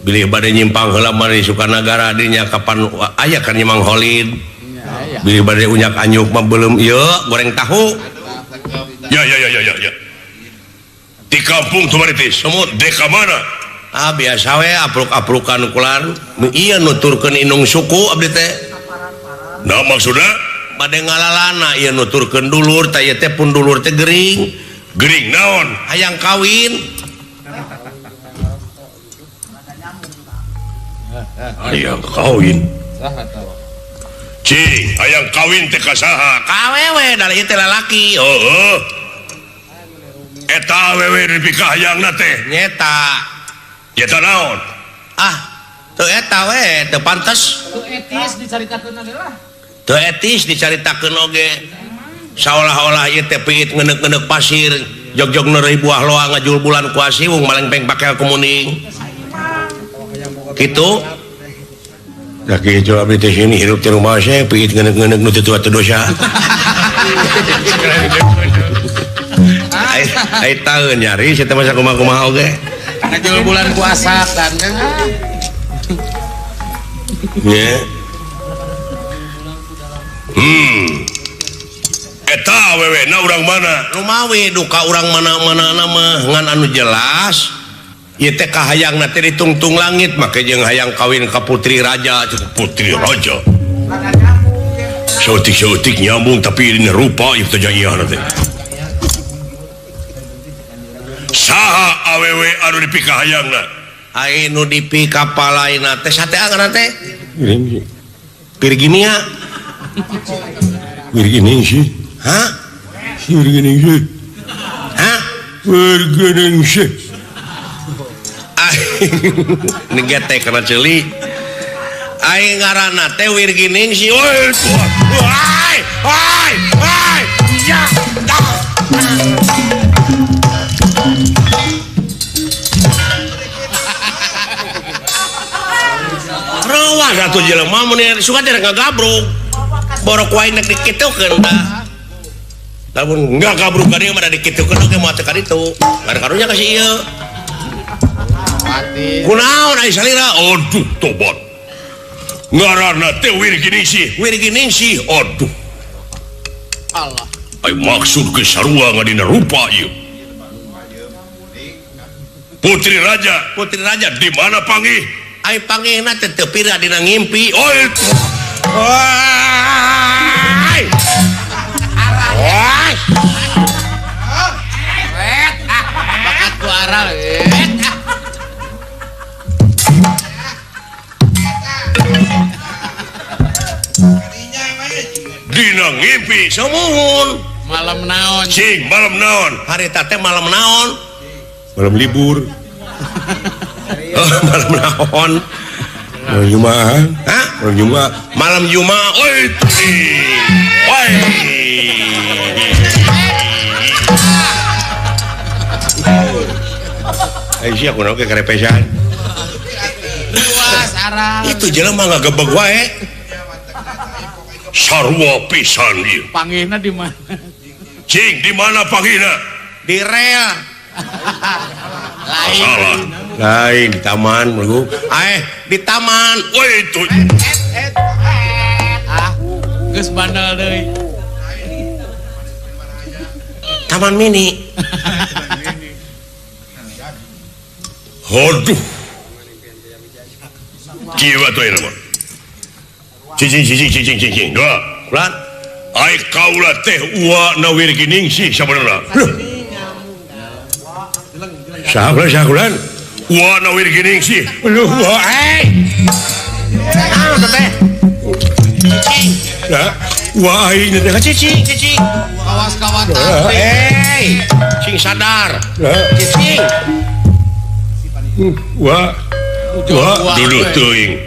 Bilih bade nyimpang heula mah di Sukanagara dinya kapan aya kan Mang Holid. Bilih bade unyak anyuk mah belum ieu goreng tahu. Ya ya ya ya ya. Di kampung Tumaritis. Sumut deka mana? Ah biasa we apruk-aprukan kulan. Ieu nuturkeun indung suku abdi teh. Nah maksudna bade ngalalana ieu nuturkeun dulur tah ieu teh pun dulur teh gering. Gering naon? Hayang kawin. Hayang kawin. Cing, hayang kawin teh ka saha? Ka awewe da ieu teh lalaki. Heeh. Eta awewe dipikahayangna teh. Nyeta. Nyeta naon? Ah, teu eta we, teu pantes. Teu etis dicaritakeun oge lah. Teu etis dicaritakeun oge. Saolah-olah ieu teh piit ngeneuk-ngeneuk pasir, jog-jog neureuy buah loa ngajul bulan ku asiwung malengpeng pakel kumuning. Kitu. Da kitu abdi teh sini hirup teh rumah saya piit ngeneuk-ngeneuk nu teu tua teu dosa. Ai taeun nyari sia teh masa kumaha-kumaha oge. Ngajul bulan puasa kan. Nya. Eta awewe na urang mana? Lumawi duka urang mana-mana mah ngan anu jelas. Ieu teh kahayangna teh ditungtung langit make jeung hayang kawin ka putri raja, putri raja. Saeutik-saeutik nyambung tapi ini rupa ieu teh jaiahna teh. Saha awewe anu dipikahayangna? Ai nu dipikapalaina teh sateangan teh. Virginia. Virginia. Hah? Virginia. Hah? Virginia. Ini getek karena celi. Aing ngaranna teh Wirginingsih. Oi, woi, woi, woi. Ya. Rawas atuh jelema mun suka teh ngagabruk. Borok wae nek dikitukeun tah. Lamun ngagabruk ka dieu mah da dikitukeun oge moal teu ka ditu. Karunya ka si ieu. Kunaon ai salira? Aduh tobat. Ngaranna teh Wirginingsih. Wirginingsih. Aduh. Allah. Ai maksud ke sarua ngadina rupa ieu. Putri raja, putri raja di mana panggih? Ai panggihna teh teu pira dina ngimpi. Oi. Oi. Oi. Wet, bakat ku aral. Dina ngimpi sumuhun malam naon cing malam naon harita teh malam naon malam libur. Oh, malam naon malam Jumat. Hah? Malam Jumat. Malam Jumat. Oi oi. Ai sia kunaon ke karepesan. arang. Itu jelema ngagebeg wae. Sarua pisan ieu. Panggihna di mana? Cing di mana panggihna? Di rel. Lain. Salah. Lain di taman mulu. Di taman. Woi itu. Ah, geus bandel deui. Taman mini. Aduh. Kieu atuh ieu mah. Cicing cicing cicing cicing. Dua. Ulan. Ai kaula teh ua na wirginingsih sabenerna. Loh. Saha ulan saha ulan? Ua na wirginingsih. Loh, eh. Naon teh? Cicing. Lah, ua aing teh cicing cicing. Awas kawatan. Hei, sing sadar. Cicing. Wah. Wah, dulu teuing.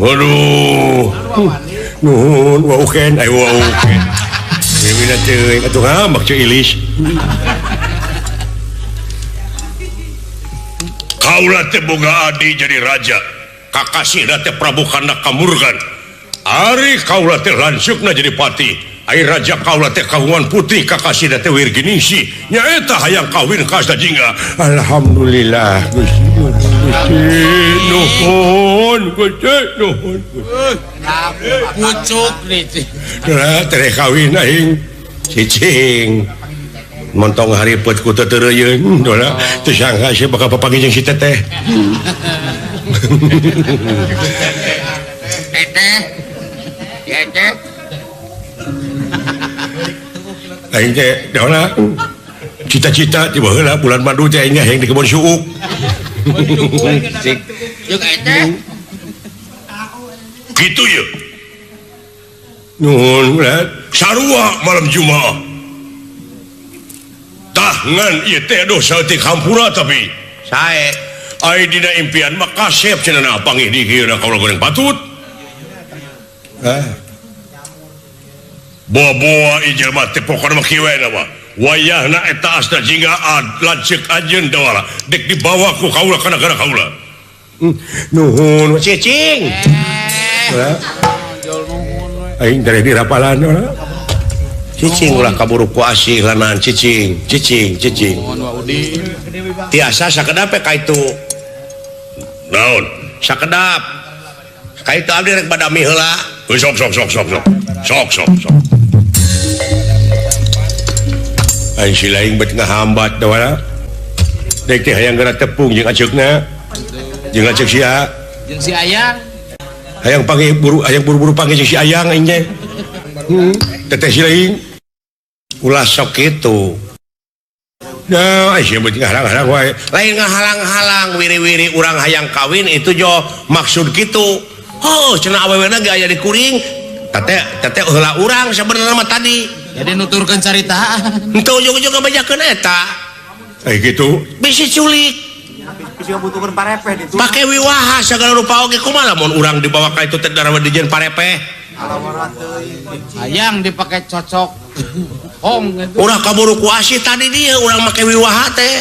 Waduh. Nuhun, wa uken, ayo wa uken. Mimina teuing atuh ngambek ceu ilis. Kaula teh boga adi jadi raja. Kakasihna teh Prabu Kanda Kamurgan. Ari kaula teh lanceukna jadi pati. Ari raja kaula teh kagungan putri kakasihna teh Wirginingsih. Nyaeta hayang kawin ka Asta Jingga. Alhamdulillah Gusti. Nuhun Gusti nuhun. Pucuk nih. Lah teh kawin aing cicing. Montong haripet ku teu teureuyeuh dola teu sangka sia bakal papanggih jeung si teteh. Teteh. Teteh. Aing teh dola cita-cita ti baheula bulan madu teh aing hayang di kebon suuk. Jeung eteh. Kitu ye. Nuhun ulah sarua malam Jumaah. Tah ngan ieu teh aduh saeutik hampura tapi sae. Ai dina impian mah kasep cenah panggih di kieu kaula goreng patut. Ah. Boa-boa ieu jelema teh pokona mah kieu we mah. Wayahna eta Asta Jingga lanceuk anjeun dawala dek dibawa ku kaula kana gara kaula. Nuhun cicing. Aing teh dirapalan ulah. Cicing ulah kaburu ku asih lanan cicing, cicing, cicing. Tiasa sakedap ka itu. Naon? Sakedap. Ka itu abdi rek badami heula. Sok sok sok sok sok. Sok sok sok. Aing si lain bet ngahambat dawala. Dek teh hayang geura tepung jeung aceukna. Jeung aceuk sia. Jeung si Ayang. Hayang panggih buru hayang buru-buru panggih jeung si Ayang aing teh. Teteh si lain. Ulah sok kitu. Nah, aing sia bet ngahalang-halang wae. Lain ngahalang-halang wiri-wiri urang hayang kawin itu jo maksud kitu. Oh, cenah awewena ge aya di kuring. Teteh teteh heula urang sabenerna mah tadi. Jadi nuturkeun caritaan. Henteu ujug-ujug ngabejakeun eta. Kitu. Bisi culik. Bisi ngabutuhkeun parepeh ditu. Pake wiwaha sagala rupa oge kumaha lamun urang dibawa ka itu teh darawa dijieun parepeh. Hayang dipake cocok. Hong gitu. Urang kaburu ku asih tadi dia urang make wiwaha teh.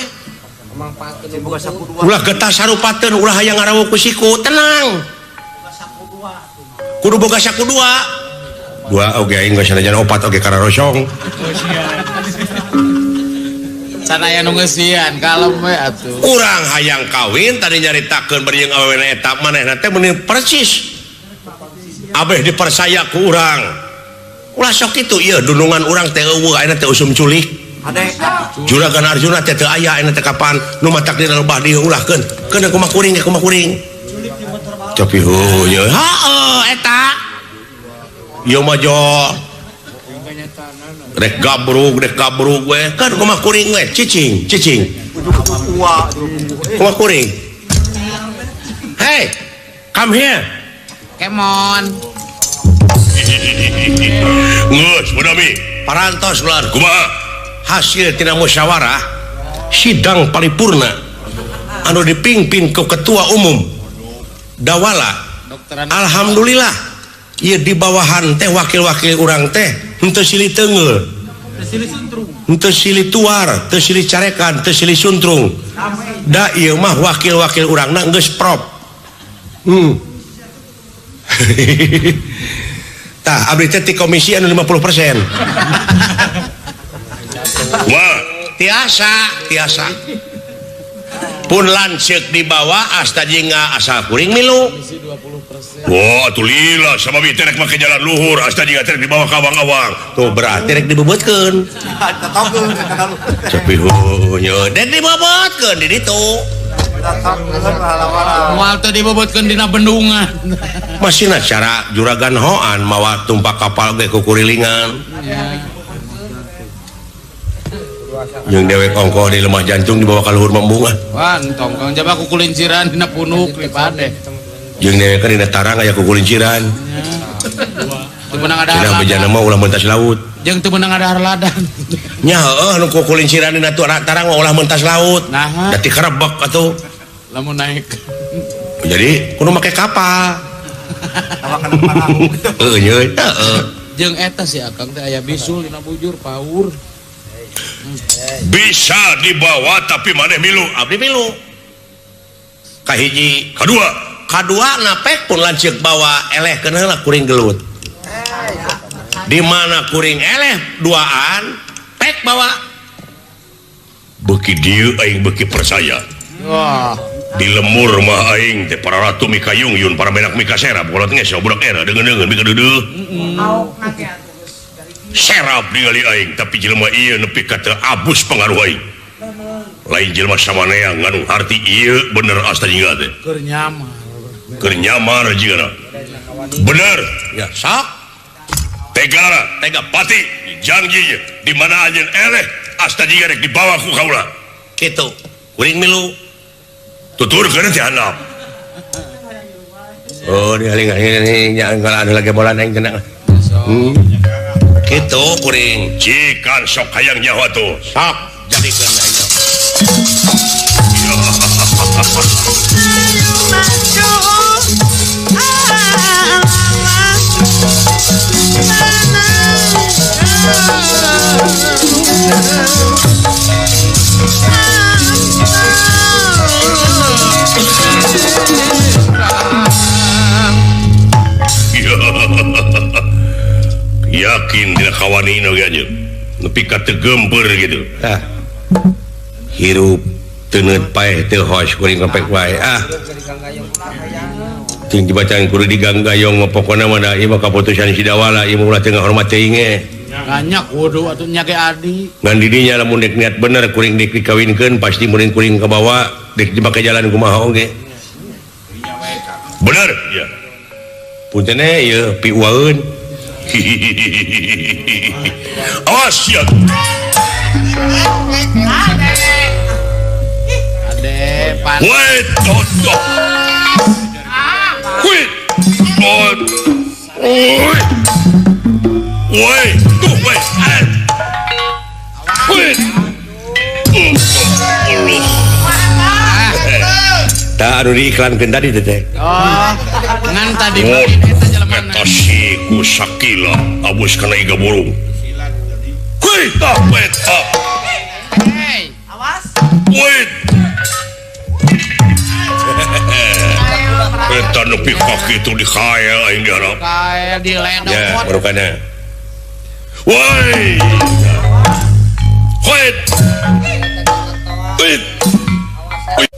Ulah getah sarupateun ulah hayang ngarawuh ku siku, tenang. Kudu boga saku dua. Dua oge aing geus sanajan opat oge kararosong. Sanaya nu ngeusian kalem we atuh. Urang hayang kawin tadi nyaritakeun bari jeung awewena eta manehna teh meuni persis. Abeh dipercaya ku urang. Ulah sok kitu ieu dunungan urang teh eueuh ayeuna teh usum culik. Juragan Arjuna teh teu aya ayeuna teh kapan nu matak dina lebah dieu ulahkeun. Keun kumaha kuring ge kumaha kuring. Tapi heuh ye heueuh eta. Ieu mah jo rek gabrug we kan kumaha kuring we cicing cicing kumaha kuring. Hey, come here. Kemon. Geus badami parantos ular kumaha hasil tina musyawarah sidang paripurna anu dipimpin ku ketua umum Dawala. Alhamdulillah ieu di bawahan teh wakil-wakil urang teh henteu silih teunggeul, henteu silih tuar, teu silih carekan, teu silih suntrung. Da ieu mah wakil-wakil urangna geus prop. Tah abdi teh ti komisi anu 50%. Wah, tiasa, tiasa. Pun lanceuk dibawa asta jingga asal kuring milu. Wah, atuh lila sama bi teh rek make jalan luhur asta jingga teh dibawa ka awang-awang. Tuh berarti rek dibebetkeun. Tatokeun eta kalu. Cepi heuh dan dibebetkeun di ditu. Moal teu dibebetkeun dina bendungan. Masihna cara juragan hoan mawa tumpak kapal ge kukurilingan. Jeung dewek ongkoh di lemah jantung dibawa ka luhur membungan. Wah, entong kang jaba kukulinciran dina punuk lipade. Jeung dewek kan dina tarang aya kukulinciran. Teu meunang ada. Cenah bejana mah ulah mentas laut. Jeung teu meunang ada harladan. Nya heueuh nu kukulinciran dina tarang mah ulah mentas laut. Nah, da tikerebek atuh. Lamun naik. Jadi kudu make kapal. Tawakan parahu. Heueuh nya heueuh. Jeung eta si Akang teh aya bisul dina bujur paur. Bisa dibawa tapi maneh milu. Abdi milu. Kahiji, kadua. Kadua napek pun lanceuk bawa eleh keun heula kuring gelut. Di mana kuring eleh duaan pek bawa. Beuki dieu aing beuki percaya. Wah, di lemur mah aing teh para ratu mikayung yun para menak mikaserap kolot ngeso budak era deungeun-deungeun mikadeudeuh. Serap ningali aing tapi jelema ieu nepi ka teu abus pengaruh aing. Lain jelema samanea nganu harti ieu bener asta jingga teh. Keur nyamar. Keur nyamar jigana. Bener. Ya sok. Tegara, tega pati janji di mana anjeun eleh asta jingga rek dibawa ku kaula. Kitu. Kuring milu. Tuturkeun teh handap. Oh, dihaling-haling nya anu lagi bola aing tenang. Gitu kuring cikan sok hayang nyawa tuh sok jadikeun aing. Yakin dina kawani oge anjeun nepi ka teu geumpeur gitu. Ah. Hirup teuneut paeh teu hos kuring kepek wae ah. Ting dibacaan kudu diganggayong mah pokona mah da ieu mah kaputusan Sidawala ieu mah ulah teu ngahormat teuing ge. Banyak kudu atuh nya ge adi. Ngan di dinya lamun dek niat bener kuring dek dikawinkeun pasti muring kuring kabawa dek dipake jalan kumaha oge. Bener ya. Punten ieu piuaeun. Awas ya. Ade pan. Wait, toto. Wait. Wait. Wait, tuh wait. Wait. Tah anu diiklankeun tadi teh. Oh, ngan tadi mah eta jelema. Eta si ku sakila abus kana iga burung. Kuy tah eta. Hey, awas. Wait. Eta nepi ka kitu dikael aing diharap. Kael diledok. Ya, barukana. Woi. Wait. Wait.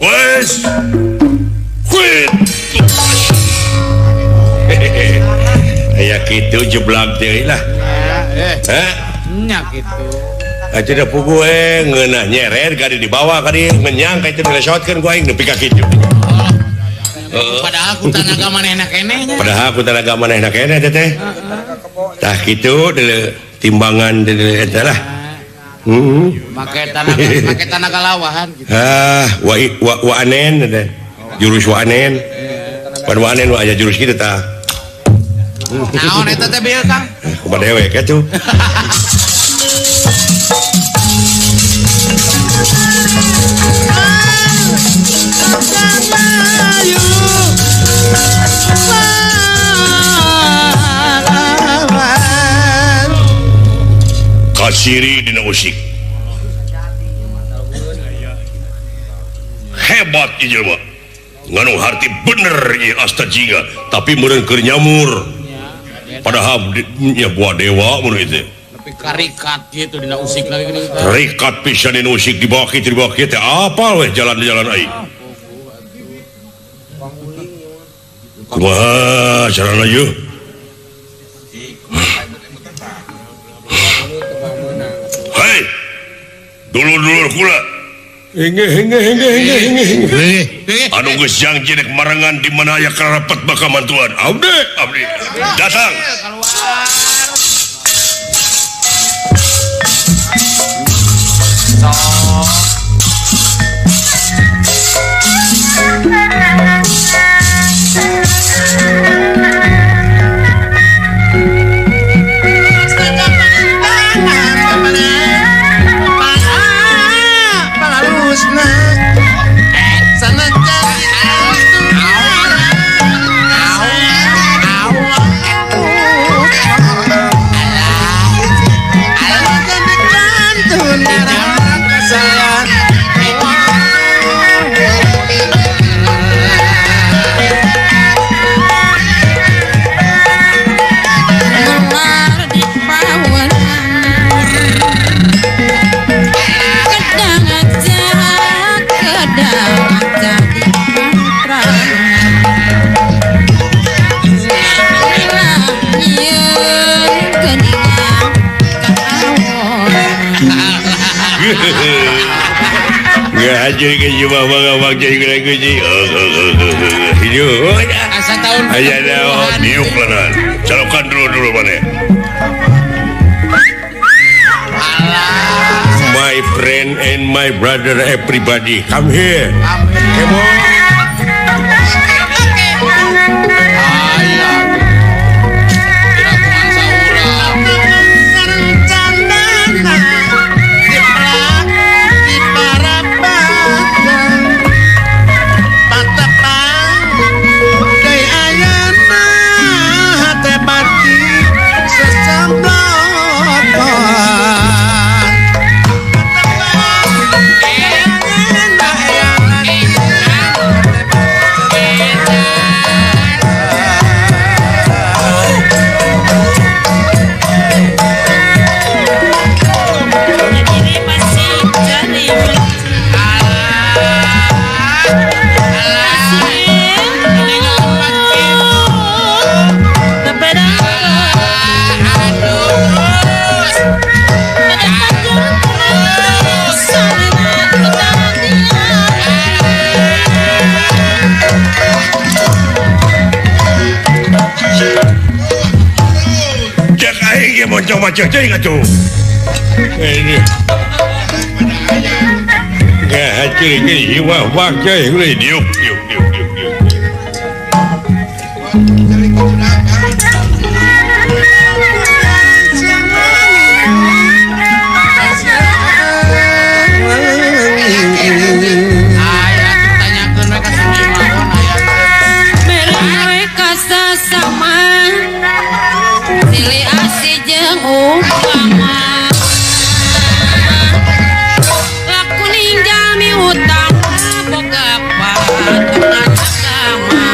Wes. Wait. Aya kitu jeblak teh lah. Hah? Nya kitu. Atuh da puguh ngeunah nyeret ka dibawa ka dieu ngenyang ka itu dilesotkeun ku aing nepi ka kitu. Padahal ku tanaga manehna keneh nya. Padahal ku tanaga manehna keneh teh teh. Tah kitu deuleu timbangan deuleu eta lah. Make tanaga make tanaga lawahan gitu. Ah, wa wa anen teh. Jurus wa anen. Pan wa anen aya jurus kitu tah. Naon eta teh bieu Kang? Kumaha dewek atuh. Kasiri dina usik. Hebat ieu jelema. Nganu harti bener ieu asta jingga tapi meureun keur nyamur. Padahal nya buah dewa mun itu. Tapi karikat gitu dina usik lagi geuning. Rikat pisan dina usik dibawa kitu dibawa kieu teh apal weh jalan-jalan aing. Kumaha carana ieu? Hei. Dulur-dulur kula. Anu geus janji rek marengan di mana aya karapet bakal mantuan. Abdi, abdi. Datang. My friend and my brother, everybody, come here. Come on. Moncong ceuing atuh. Ini. Gak ceuing ieu wah wah ceuing euy diuk diuk diuk diuk diuk. Aya tanyakeun we ka si Mawon aya. Mere ka sasama silih asih jeung upama laku ninjami utang boga patunan agama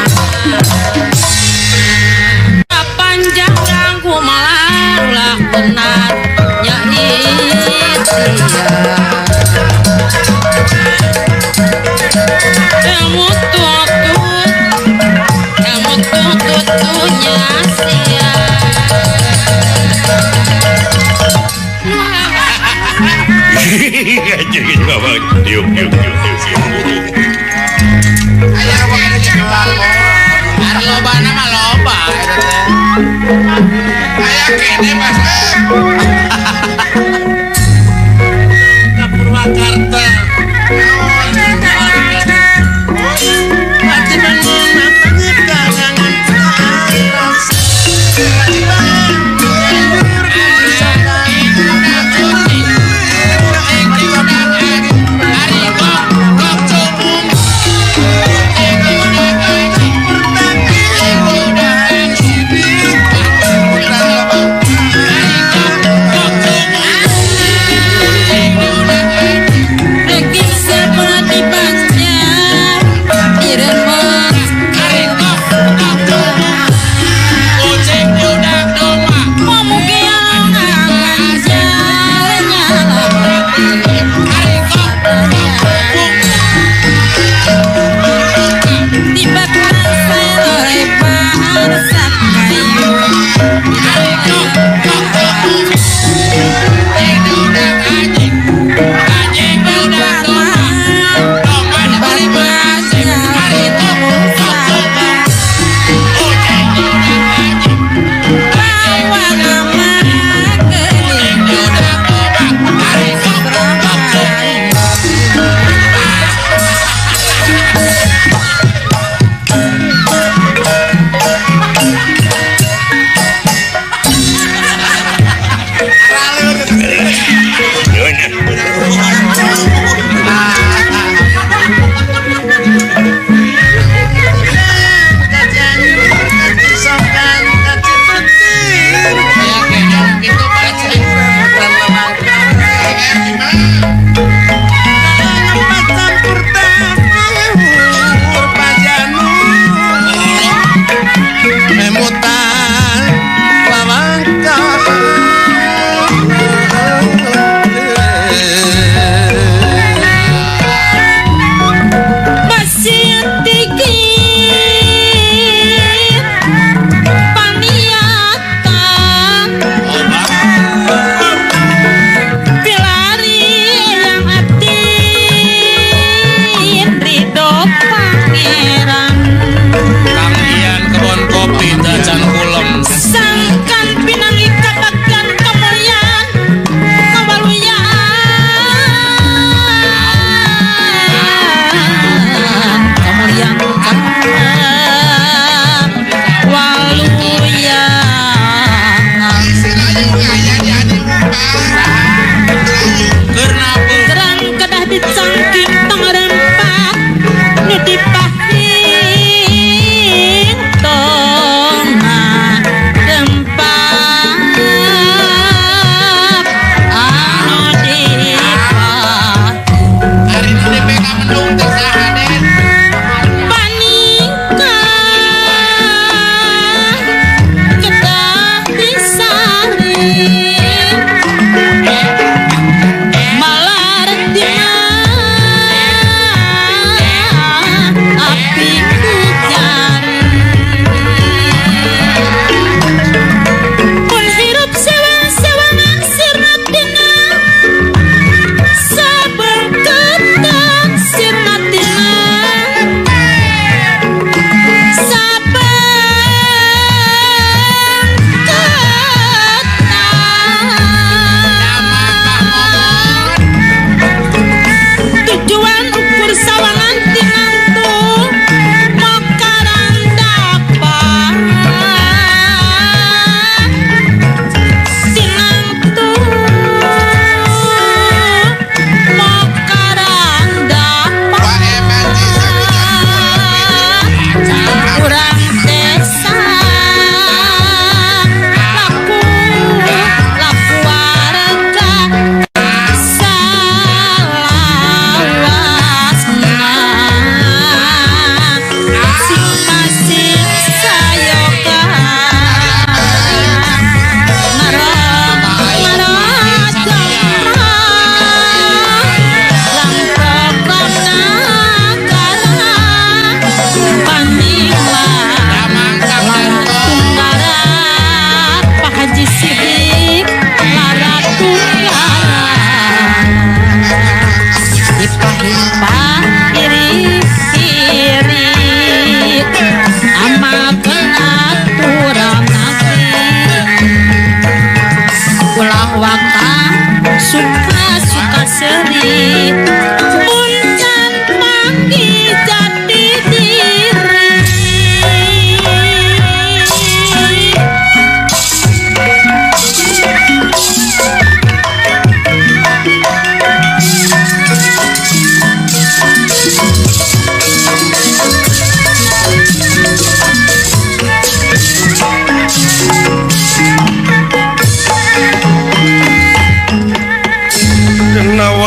panjang rangku malah ulah benar nya ilmu tutut ilmu tutunya sia. Diuk diuk diuk diuk. Ari lobana mah loba eta teh. Aya kene Mas. Ka Purwakarta.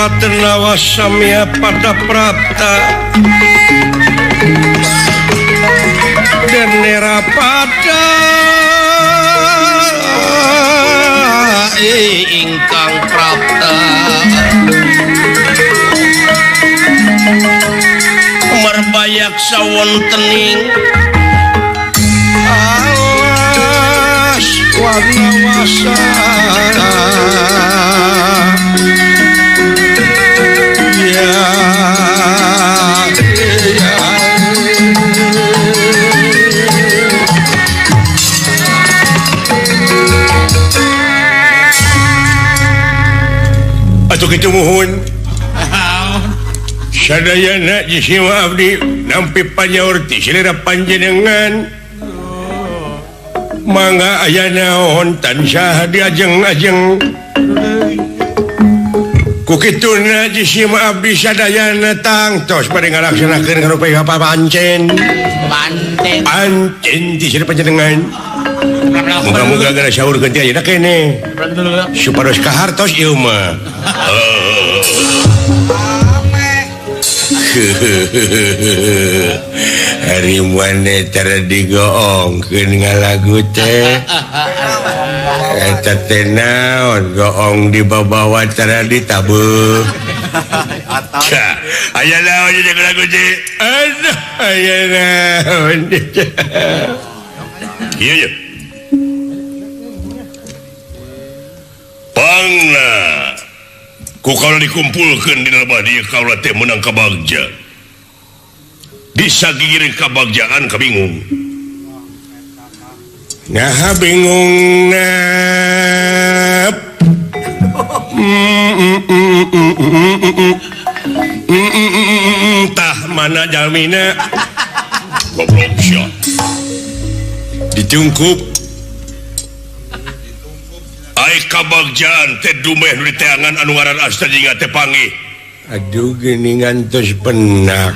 Watna samya pada prapta dan nera pada ingkang prapta merbayak sawontening alas warna wasana ya ya. Atuh kitu muhun sadayana jisiwa abdi nampi panyaur ti selera panjenengan mangga aya naon tansah diajeng-ajeng ku kituna jisima abdi sadayana tangtos bade ngalaksanakeun ngarupi papancen pancen ti selera panjenengan muga-muga gara saurkeun teh ayeuna keneh supados kahartos ieu mah. Hari mana tara digoongkeun ngalagu teh eta teh naon goong dibabawa tara ditabeuh. Aya naon jeung lagu teh? Aduh aya naon. Ieu ye. Pangna ku kaula dikumpulkeun dina lebah dieu kaula teh meunang kabagja. Disagigireun kabagjaan kabingung. Naha bingungna. Tah mana jalmina? Goblok sia. Ditungkup. Ai kabagjaan teh dumeh nu diteangan anu ngaran Astajinga teh panggih. Aduh geuningan tos penak.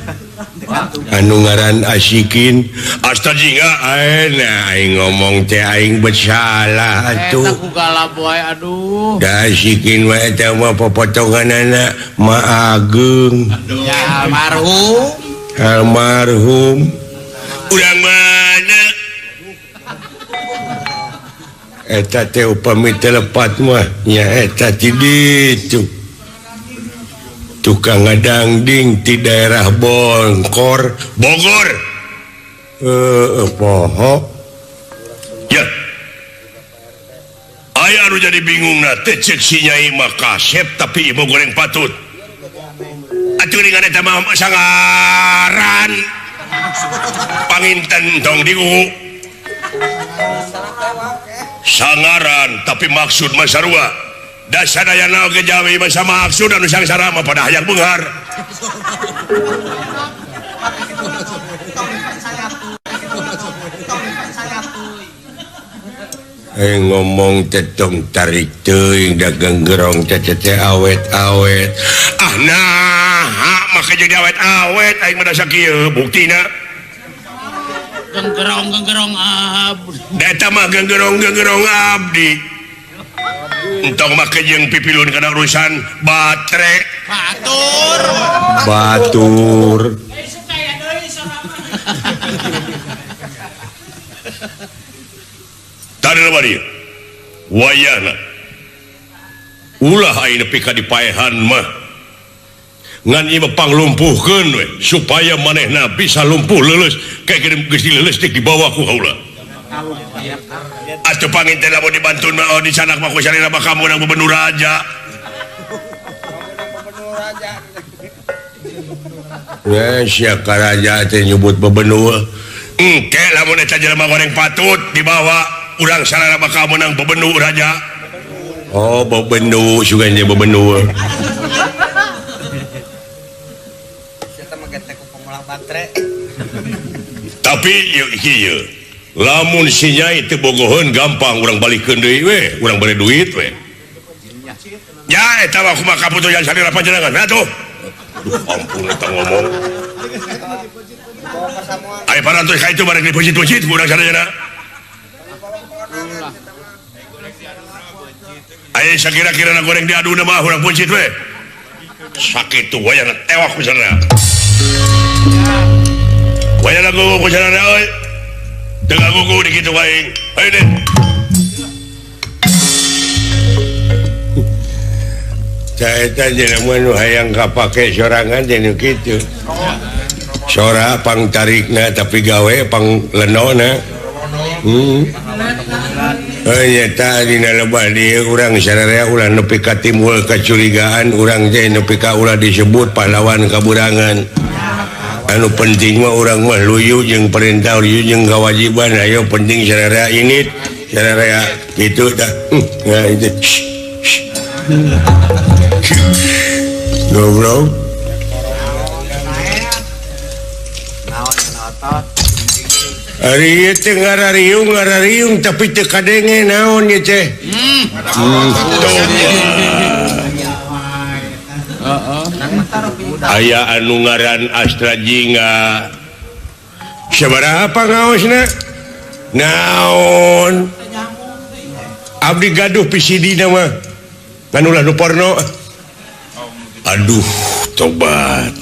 Anu ngaran Asikin Astajinga ayeuna aing ngomong teh aing bersalah atuh. Eta ku galap wae aduh. Da Asikin wae eta mah popotonganana Ma Ageung. Ya almarhum. Almarhum. Urang mana? Eta teh upami teu lepat mah nya eta ti ditu. Tukang ngadangding di daerah Bongkor, Bogor. Poho. Ya. Aya anu jadi bingungna teh cek si Nyai mah kasep tapi ieu goreng patut. Atuh dengan eta mah sangaran. Panginten tong diuhu. Sangaran tapi maksud mah sarua. Dasadayana oge jawi mah sama maksud anu sangsara mah pada hayang beunghar. Ngomong tetong tarik teuing dagang gerong teh teh awet-awet. Ah nah, maka jadi awet-awet aing mah da sakieu buktina. Genggerong-genggerong abdi. Da eta mah genggerong-genggerong abdi. Entong make jeung pipilun kana urusan batre. Batur. Batur. Tadi bari wayahna ulah aing nepi ka dipaehan mah ngan ieu panglumpuhkeun we supaya manehna bisa lumpuh leuleus kayak geus dileuleus teh dibawa ku kaula. Atuh panginten lamun dibantun mah di sanak mah ku salira mah kamu nang gubernur raja. Ya sia karaja teh nyebut bebenur. Engke lamun eta jelema goreng patut dibawa urang sarana bakal menang bebenur raja. Oh bebenur sugan je bebenur. Eta mah getek ku pengolah baterai. Tapi ieu ieu lamun si Nyai teu bogoheun gampang urang balikeun deui we, urang bere duit we. Ya eta mah kumaha kaputusan salira panjenengan atuh. Aduh ampun eta ngomong. Ai parantos ka itu bareng dipuji-puji ku urang sadayana. Ai sakira-kirana goreng diaduna mah urang puncit we. Sakitu wayana tewak ku sararea. Wayana gugu ku sararea euy. Teu ngagugu di kitu aing. Hayu deh. Caeta jelema nu hayang kapake sorangan teh nu kitu. Sora pang tarikna tapi gawe pang lenona. Nyata dina lebah dieu urang sararea ulah nepi ka timbul kacurigaan urang teh nepi ka ulah disebut pahlawan kaburangan. Anu penting mah urang mah luyu jeung perintah luyu jeung kewajiban ayo penting sararea init sararea kitu tah. Nah itu. Goblok. Ari ieu teh ngarariung tapi teu kadenge naon ieu teh. Aya anu ngaran Astra Jingga. Sabaraha pangaosna? Naon? Abdi gaduh PCD na mah. Ngan ulah nu porno. Aduh, tobat.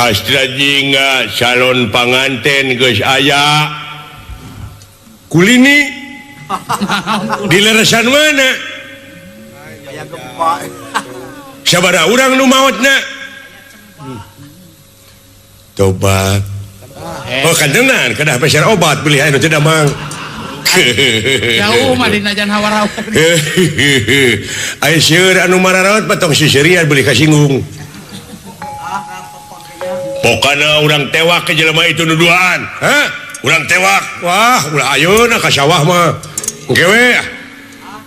Astra Jingga calon panganten geus aya. Kulini di leresan mana? Sabaraha urang nu maotna? Tobat. Oh kantenan kedah peser obat beli anu teu damang. Jauh mah dina jan hawar-hawar. Ai seueur anu mararaot mah tong siserian beli kasinggung. Pokana urang tewak ke jelema itu nu duaan. Hah? Urang tewak. Wah, ulah ayeuna ka sawah mah. Engke we.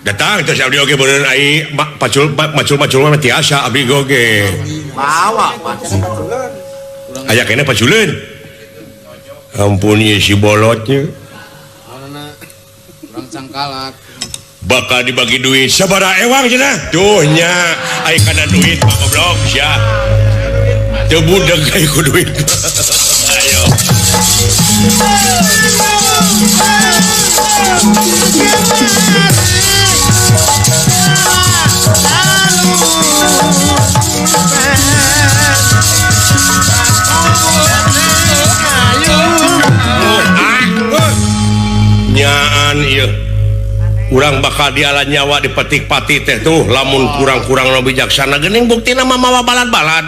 Datang terus abdi oge beureun ai pacul macul-macul mah tiasa abdi oge. Bawa. Aya keneh paculeun. Ampun ieu si bolotnya. Urang cangkalak. Bakal dibagi duit sabaraha ewang cenah. Tuh nya ai kana duit mah goblok sia. Teu budeg ai ku duit. Ayo. Nyaan ieu. Urang bakal diala nyawa dipetik-pati teh tuh lamun kurang-kurang nu bijaksana geuning buktina mah mawa balad-balad.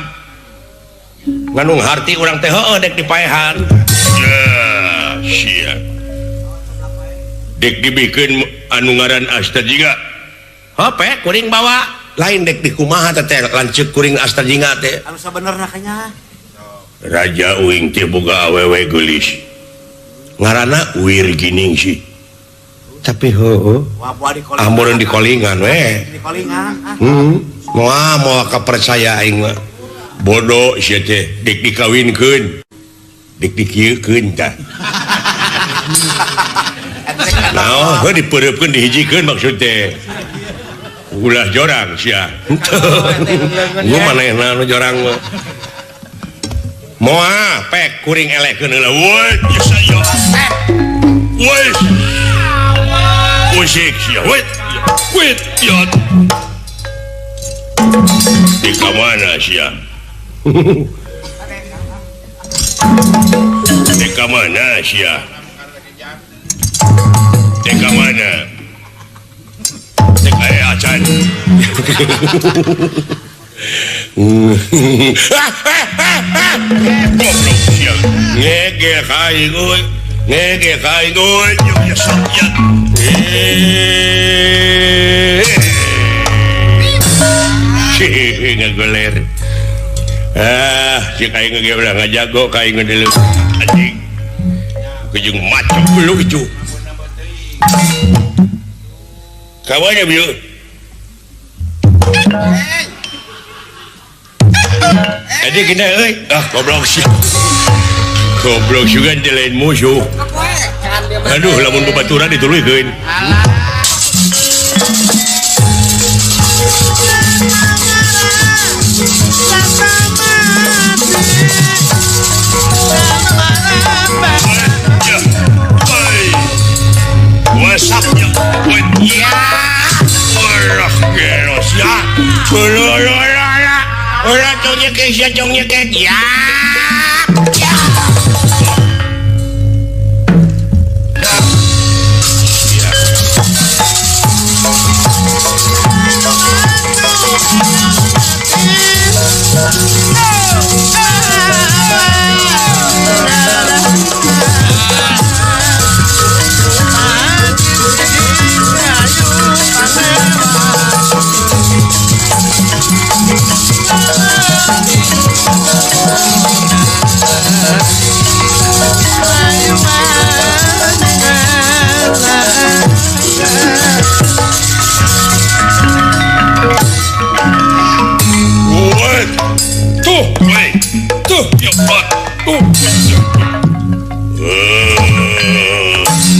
Nganung harti urang teh heueuh dek dipaehan. Sia. Dek dibikeun anu ngaran Asta Jingga. Hope kuring bawa lain dek dikumaha teh lanceuk kuring Asta Jingga teh. Anu sabenerna kanya. Raja uing teh boga awewe geulis. Ngaranna Wir Giningsih. Tapi heueuh. Amun di kolingan we. Di kolingan. Moal moal kapercaya aing mah. Bodoh sia teh dek dikawinkeun. Dek dikieukeun tah. Naon heuh dipeureupkeun dihijikeun maksud teh. Ulah jorang sia. Gua manehna nu jorang mah. Moal pek kuring elehkeun heula. Woi, saya. Woi. Usik sia. Woi. Woi, ya. Di mana sia? Di mana sia? Di mana? Di kaya acan. Goblok sia. Ngege ka aing euy. Ngege ka aing euy. Ya sakit. Ngagoler. Ah, si aing ge ulah ngajago ka aing deuleu. Anjing. Kejung macam lu itu. Kawannya bieu. Jadi kena euy. Ah, goblok sih. Goblok juga teh lain musuh. Aduh, lamun babaturan dituluykeun. Wasapnya. Ya. Ulah tong nyekek sia tong nyekek. Ya.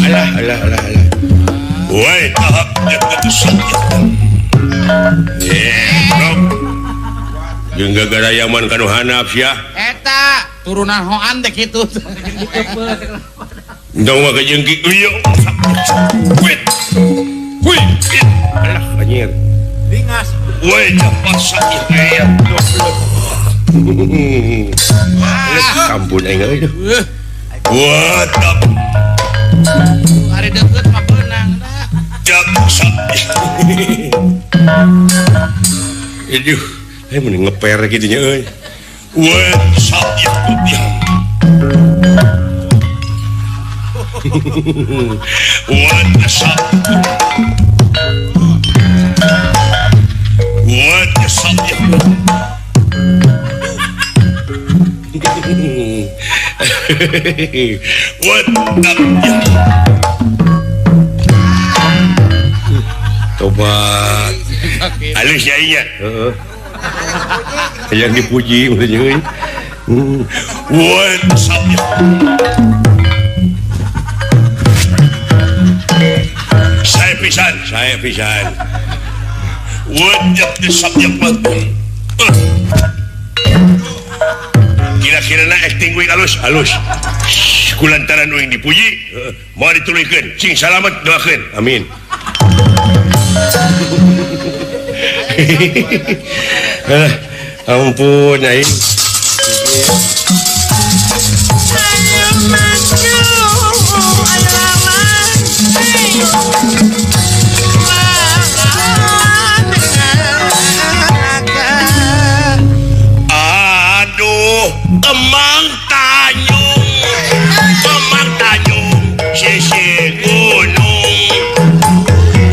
Alah, alah, alah, alah. Woi, tahap jeung gara-gara yaman kanu hanap sia. Eta turunan hoan teh kitu. Ndong mah kejengki ieu. Wit. Wih. Alah anjir. Lingas. Woi, cepat sakit ya. Ampun aing euy. What the Ari deukeut mah beunang da. Aduh, eh mending ngeper kitu nya euy. What sakit. What the What the What the Tobat. Halus nya. Heeh. Yang dipuji maksudnya euy. What Saya pisan, saya pisan. What the Kira-kira na acting uing halus, halus. Kulantaran uing dipuji, mau dituluykeun. Cing salamet doakeun. Amin. Ampun aing. Aduh, Emang Tanjung, sisi gunung.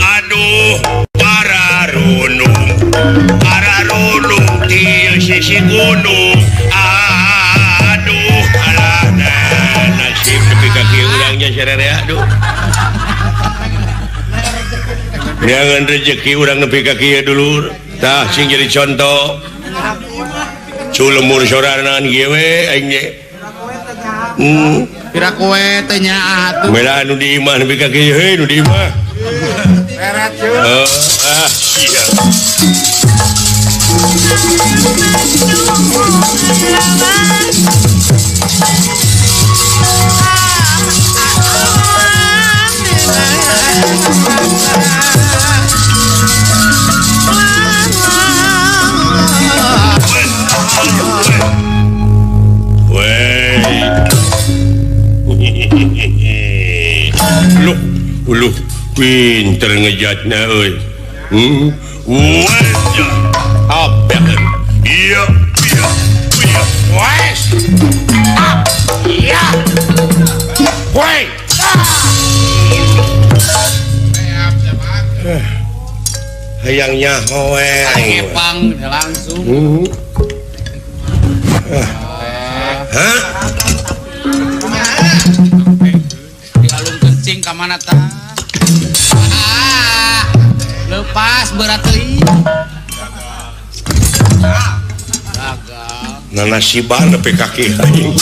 Aduh, para runung di sisi gunung. Aduh, alah, nasib nepi ka kieu urangnya sararea aduh. Jangan rezeki urang nepi ka kieu dulur. Tah sing jadi contoh. Culemur sorangan kieu we aing ge. Pira kowe teh nyaah atuh. Mela anu di imah nepi ka kieu heuy nu di imah. Berat yeuh. Ah, sia. Loh, uluh pinter ngejatna euy. Wajah. Apa? Iya, iya, iya. Wes. Ah, iya. Woi. Hayang nyaho we. Ngepang langsung. Hah? Dialung kencing ka mana tah? Lepas berat teuing. Gagal. Nanasiban nepi ka kieu anjing.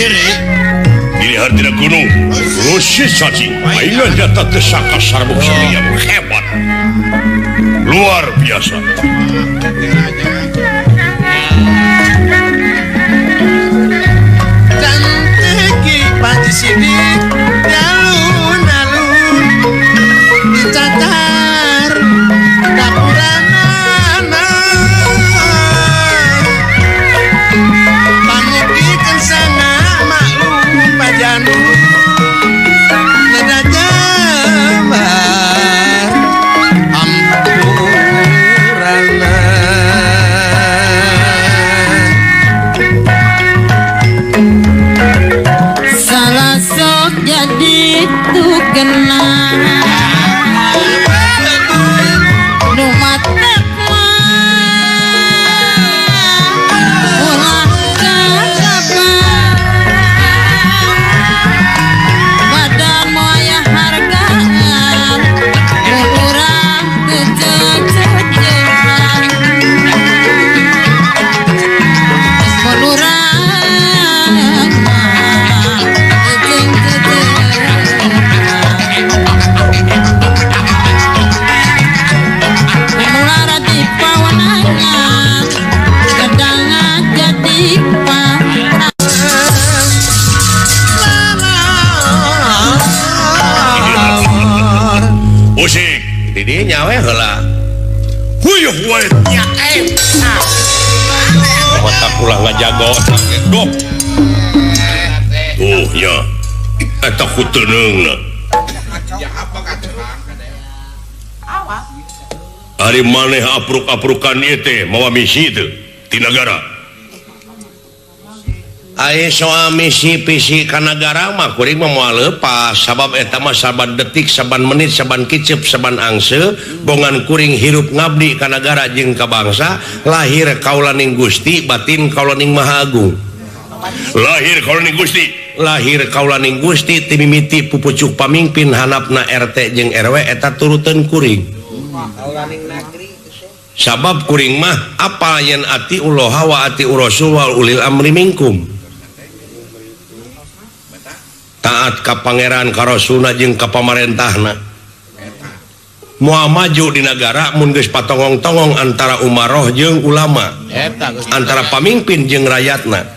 Diri. Diri hartina gunung. Rusi cacing. Paingan jata tesaka sarbuk sania hebat. Luar biasa. Cantik Panji Sidik alun-alun dicatar dapuranana pamukikeun sana maklum pajanu nada jambar ampurana. Salah sok jadi tukena nu matak mah ulah kagabah badan moal hargaan mun urang teu cecehan mun urang mah teu cecehan mulara di pawanangan kedangan jadi pangan. Usik di dinya we heula. Huyuh we. Ya eta. Otak ulah ngajago. Dok. Tuh nya. Eta ku teuneungna. Ari maneh apruk-aprukan ieu teh mawa misi teu ti nagara. Ari soal misi visi ka nagara mah kuring mah moal leupas sabab eta mah saban detik, saban menit, saban kicep, saban angse bongan kuring hirup ngabdi ka nagara jeung ka bangsa, lahir kaulaning Gusti, batin kaulaning Maha Agung. Lahir kaulaning Gusti, lahir kaulaning Gusti ti mimiti pupucuk pamingpin hanapna RT jeung RW eta turuteun kuring. Sabab kuring mah apa yen ati uloha wa ati urasul wa ulil amri minkum. Taat ka pangeran ka rasulna jeung ka pamarentahna. Moal maju di nagara mun geus patongong-tongong antara umaroh jeung ulama, antara pamimpin jeung rakyatna.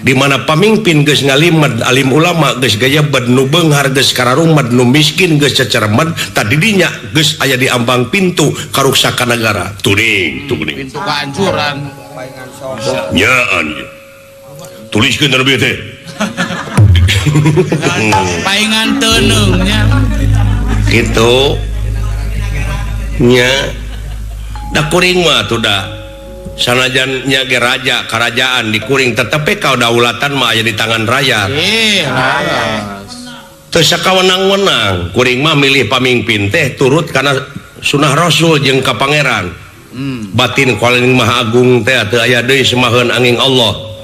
Di mana pamimpin geus ngalimed alim ulama geus gayebed nu beunghar geus kararumed nu miskin geus cecermed tadi dinya geus aya di ambang pintu karuksakan nagara. Tuning tuning pintu kehancuran. Nyaan tuliskeun anu teh. Paingan teuneungnya kitu nya da kuring mah atuh da sanajan nya ge raja karajaan di kuring tetep kadaulatan mah aya di tangan rakyat. Teu sakawenang-wenang kuring mah milih pamimpin teh turut kana sunah rasul jeung ka pangeran. Batin kaulaning Maha Agung teh teu aya deui semaheun angin Allah.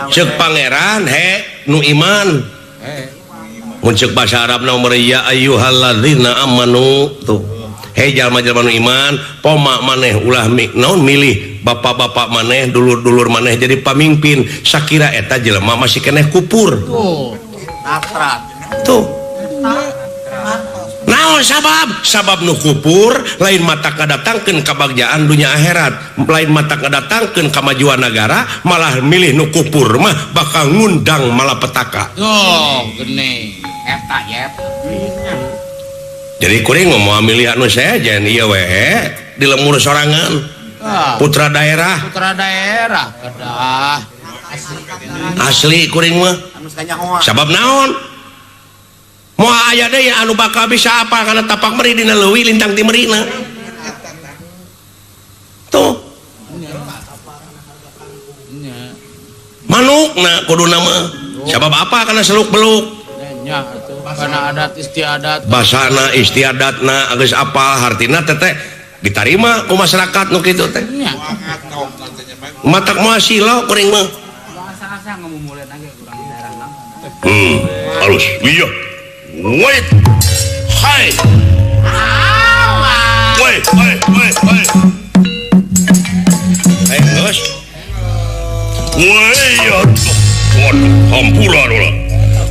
Ceuk pangeran he nu iman. Mun ceuk bahasa Arabna mah ya ayyuhalladzina amanu tuh. Hei jalma-jalma nu iman, poma maneh ulah naon milih bapak-bapak maneh, dulur-dulur maneh jadi pamimpin. Sakira eta jelema masih keneh kupur. Tuh. Tuh. Naon sabab? Sabab nu kupur lain mata kadatangkeun kabagjaan dunya akhirat, lain mata kadatangkeun kamajuan nagara, malah milih nu kupur mah bakal ngundang malapetaka. Tuh, geuning. Eta yep. Jadi kuring mau milih anu sejen ieu we di lemur sorangan. Putra daerah. Putra daerah kedah. Asli kuring mah. Sabab naon? Moal aya deui anu bakal bisa apa kana tapak meri dina leuwih lintang ti merina. Tuh. Manukna kuduna mah. Sabab apa kana seluk beluk? Nya atuh kana adat istiadat. Basana istiadatna geus apal hartina teh ditarima ku masyarakat nu kitu teh. Matak moal silo kuring mah. Halus. Iya. Wait. Hai. Wait, wait, wait, wait. Ayo, geus. Woi waduh hampura ulah.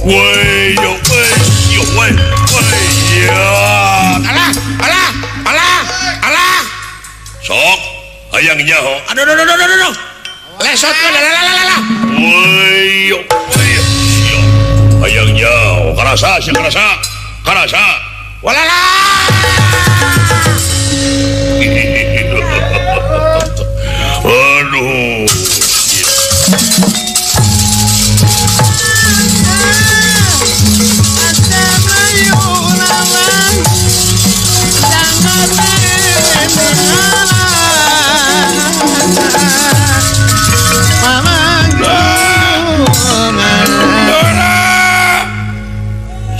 Woi yo woi yo woi woi ya. Alah alah alah alah. Sok hayang nyaho. Aduh aduh aduh aduh aduh. Lesot lah lah lah lah. Woi yo woi yo. Hayang nyaho karasa sia karasa. Karasa. Walala. Aduh.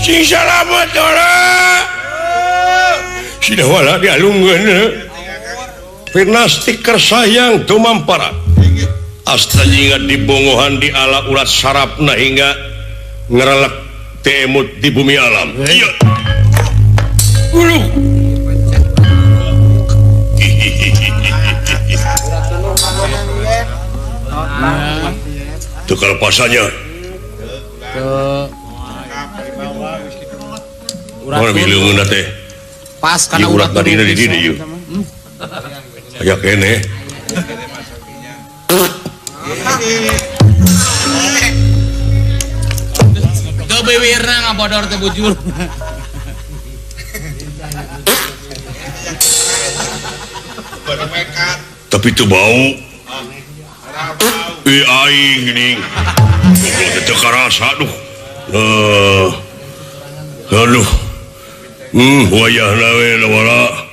Sing salamet ora. Sida wala dialungkeun. Pinasti kersayang tumampara. Asta jingga dibongohan di ala urat sarapna hingga ngerelek temut di bumi alam. Iya. Uluh. Teu kalepasannya. Urat leungeun teh. Pas kana urat tadi di dieu ieu. Aya keneh. Teu biwirna ngabodor teh bujur. Tapi teu bau. Ih aing geuning. Teu karasa duh. Aduh. Wayahna we wala.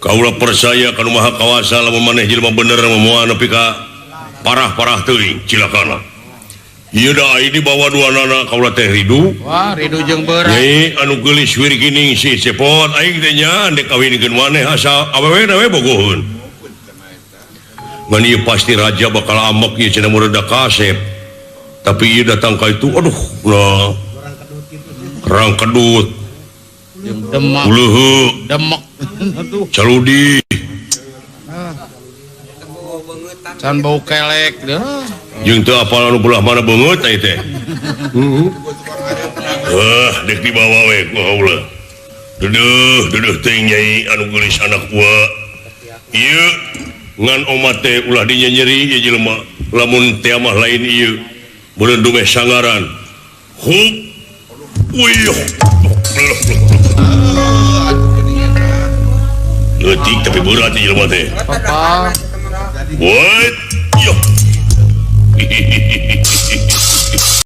Kaula percaya ka nu Maha Kawasa lamun maneh jelema bener moal nepi ka parah-parah teuing cilakana. Ieu da aing dibawa duanana kaula teh ridu. Wah, ridu jeung beurang. Nyai anu geulis wirgining si Cepot aing teh nya ndek kawinkeun maneh asa awewe we bogoheun. Ngan ieu pasti raja bakal amok ieu cenah mureda kasep. Tapi ieu datang ka itu aduh nah. Rang kedut. Jeung demak. Uleuh. Demek. Aduh. Caludi. Can bau kelek deh. Jeung teu apal anu belah mana beungeut ai teh. Heuh, dek dibawa we ku kaula. Deudeuh, deudeuh teuing nyai anu geulis anak gua. Ieu ngan omat teh ulah dinyenyeri ieu jelema. Lamun teh mah lain ieu. Beureun dumeh sangaran. Hup. Wih. Leutik tapi berat ieu jelema teh. Apa? What?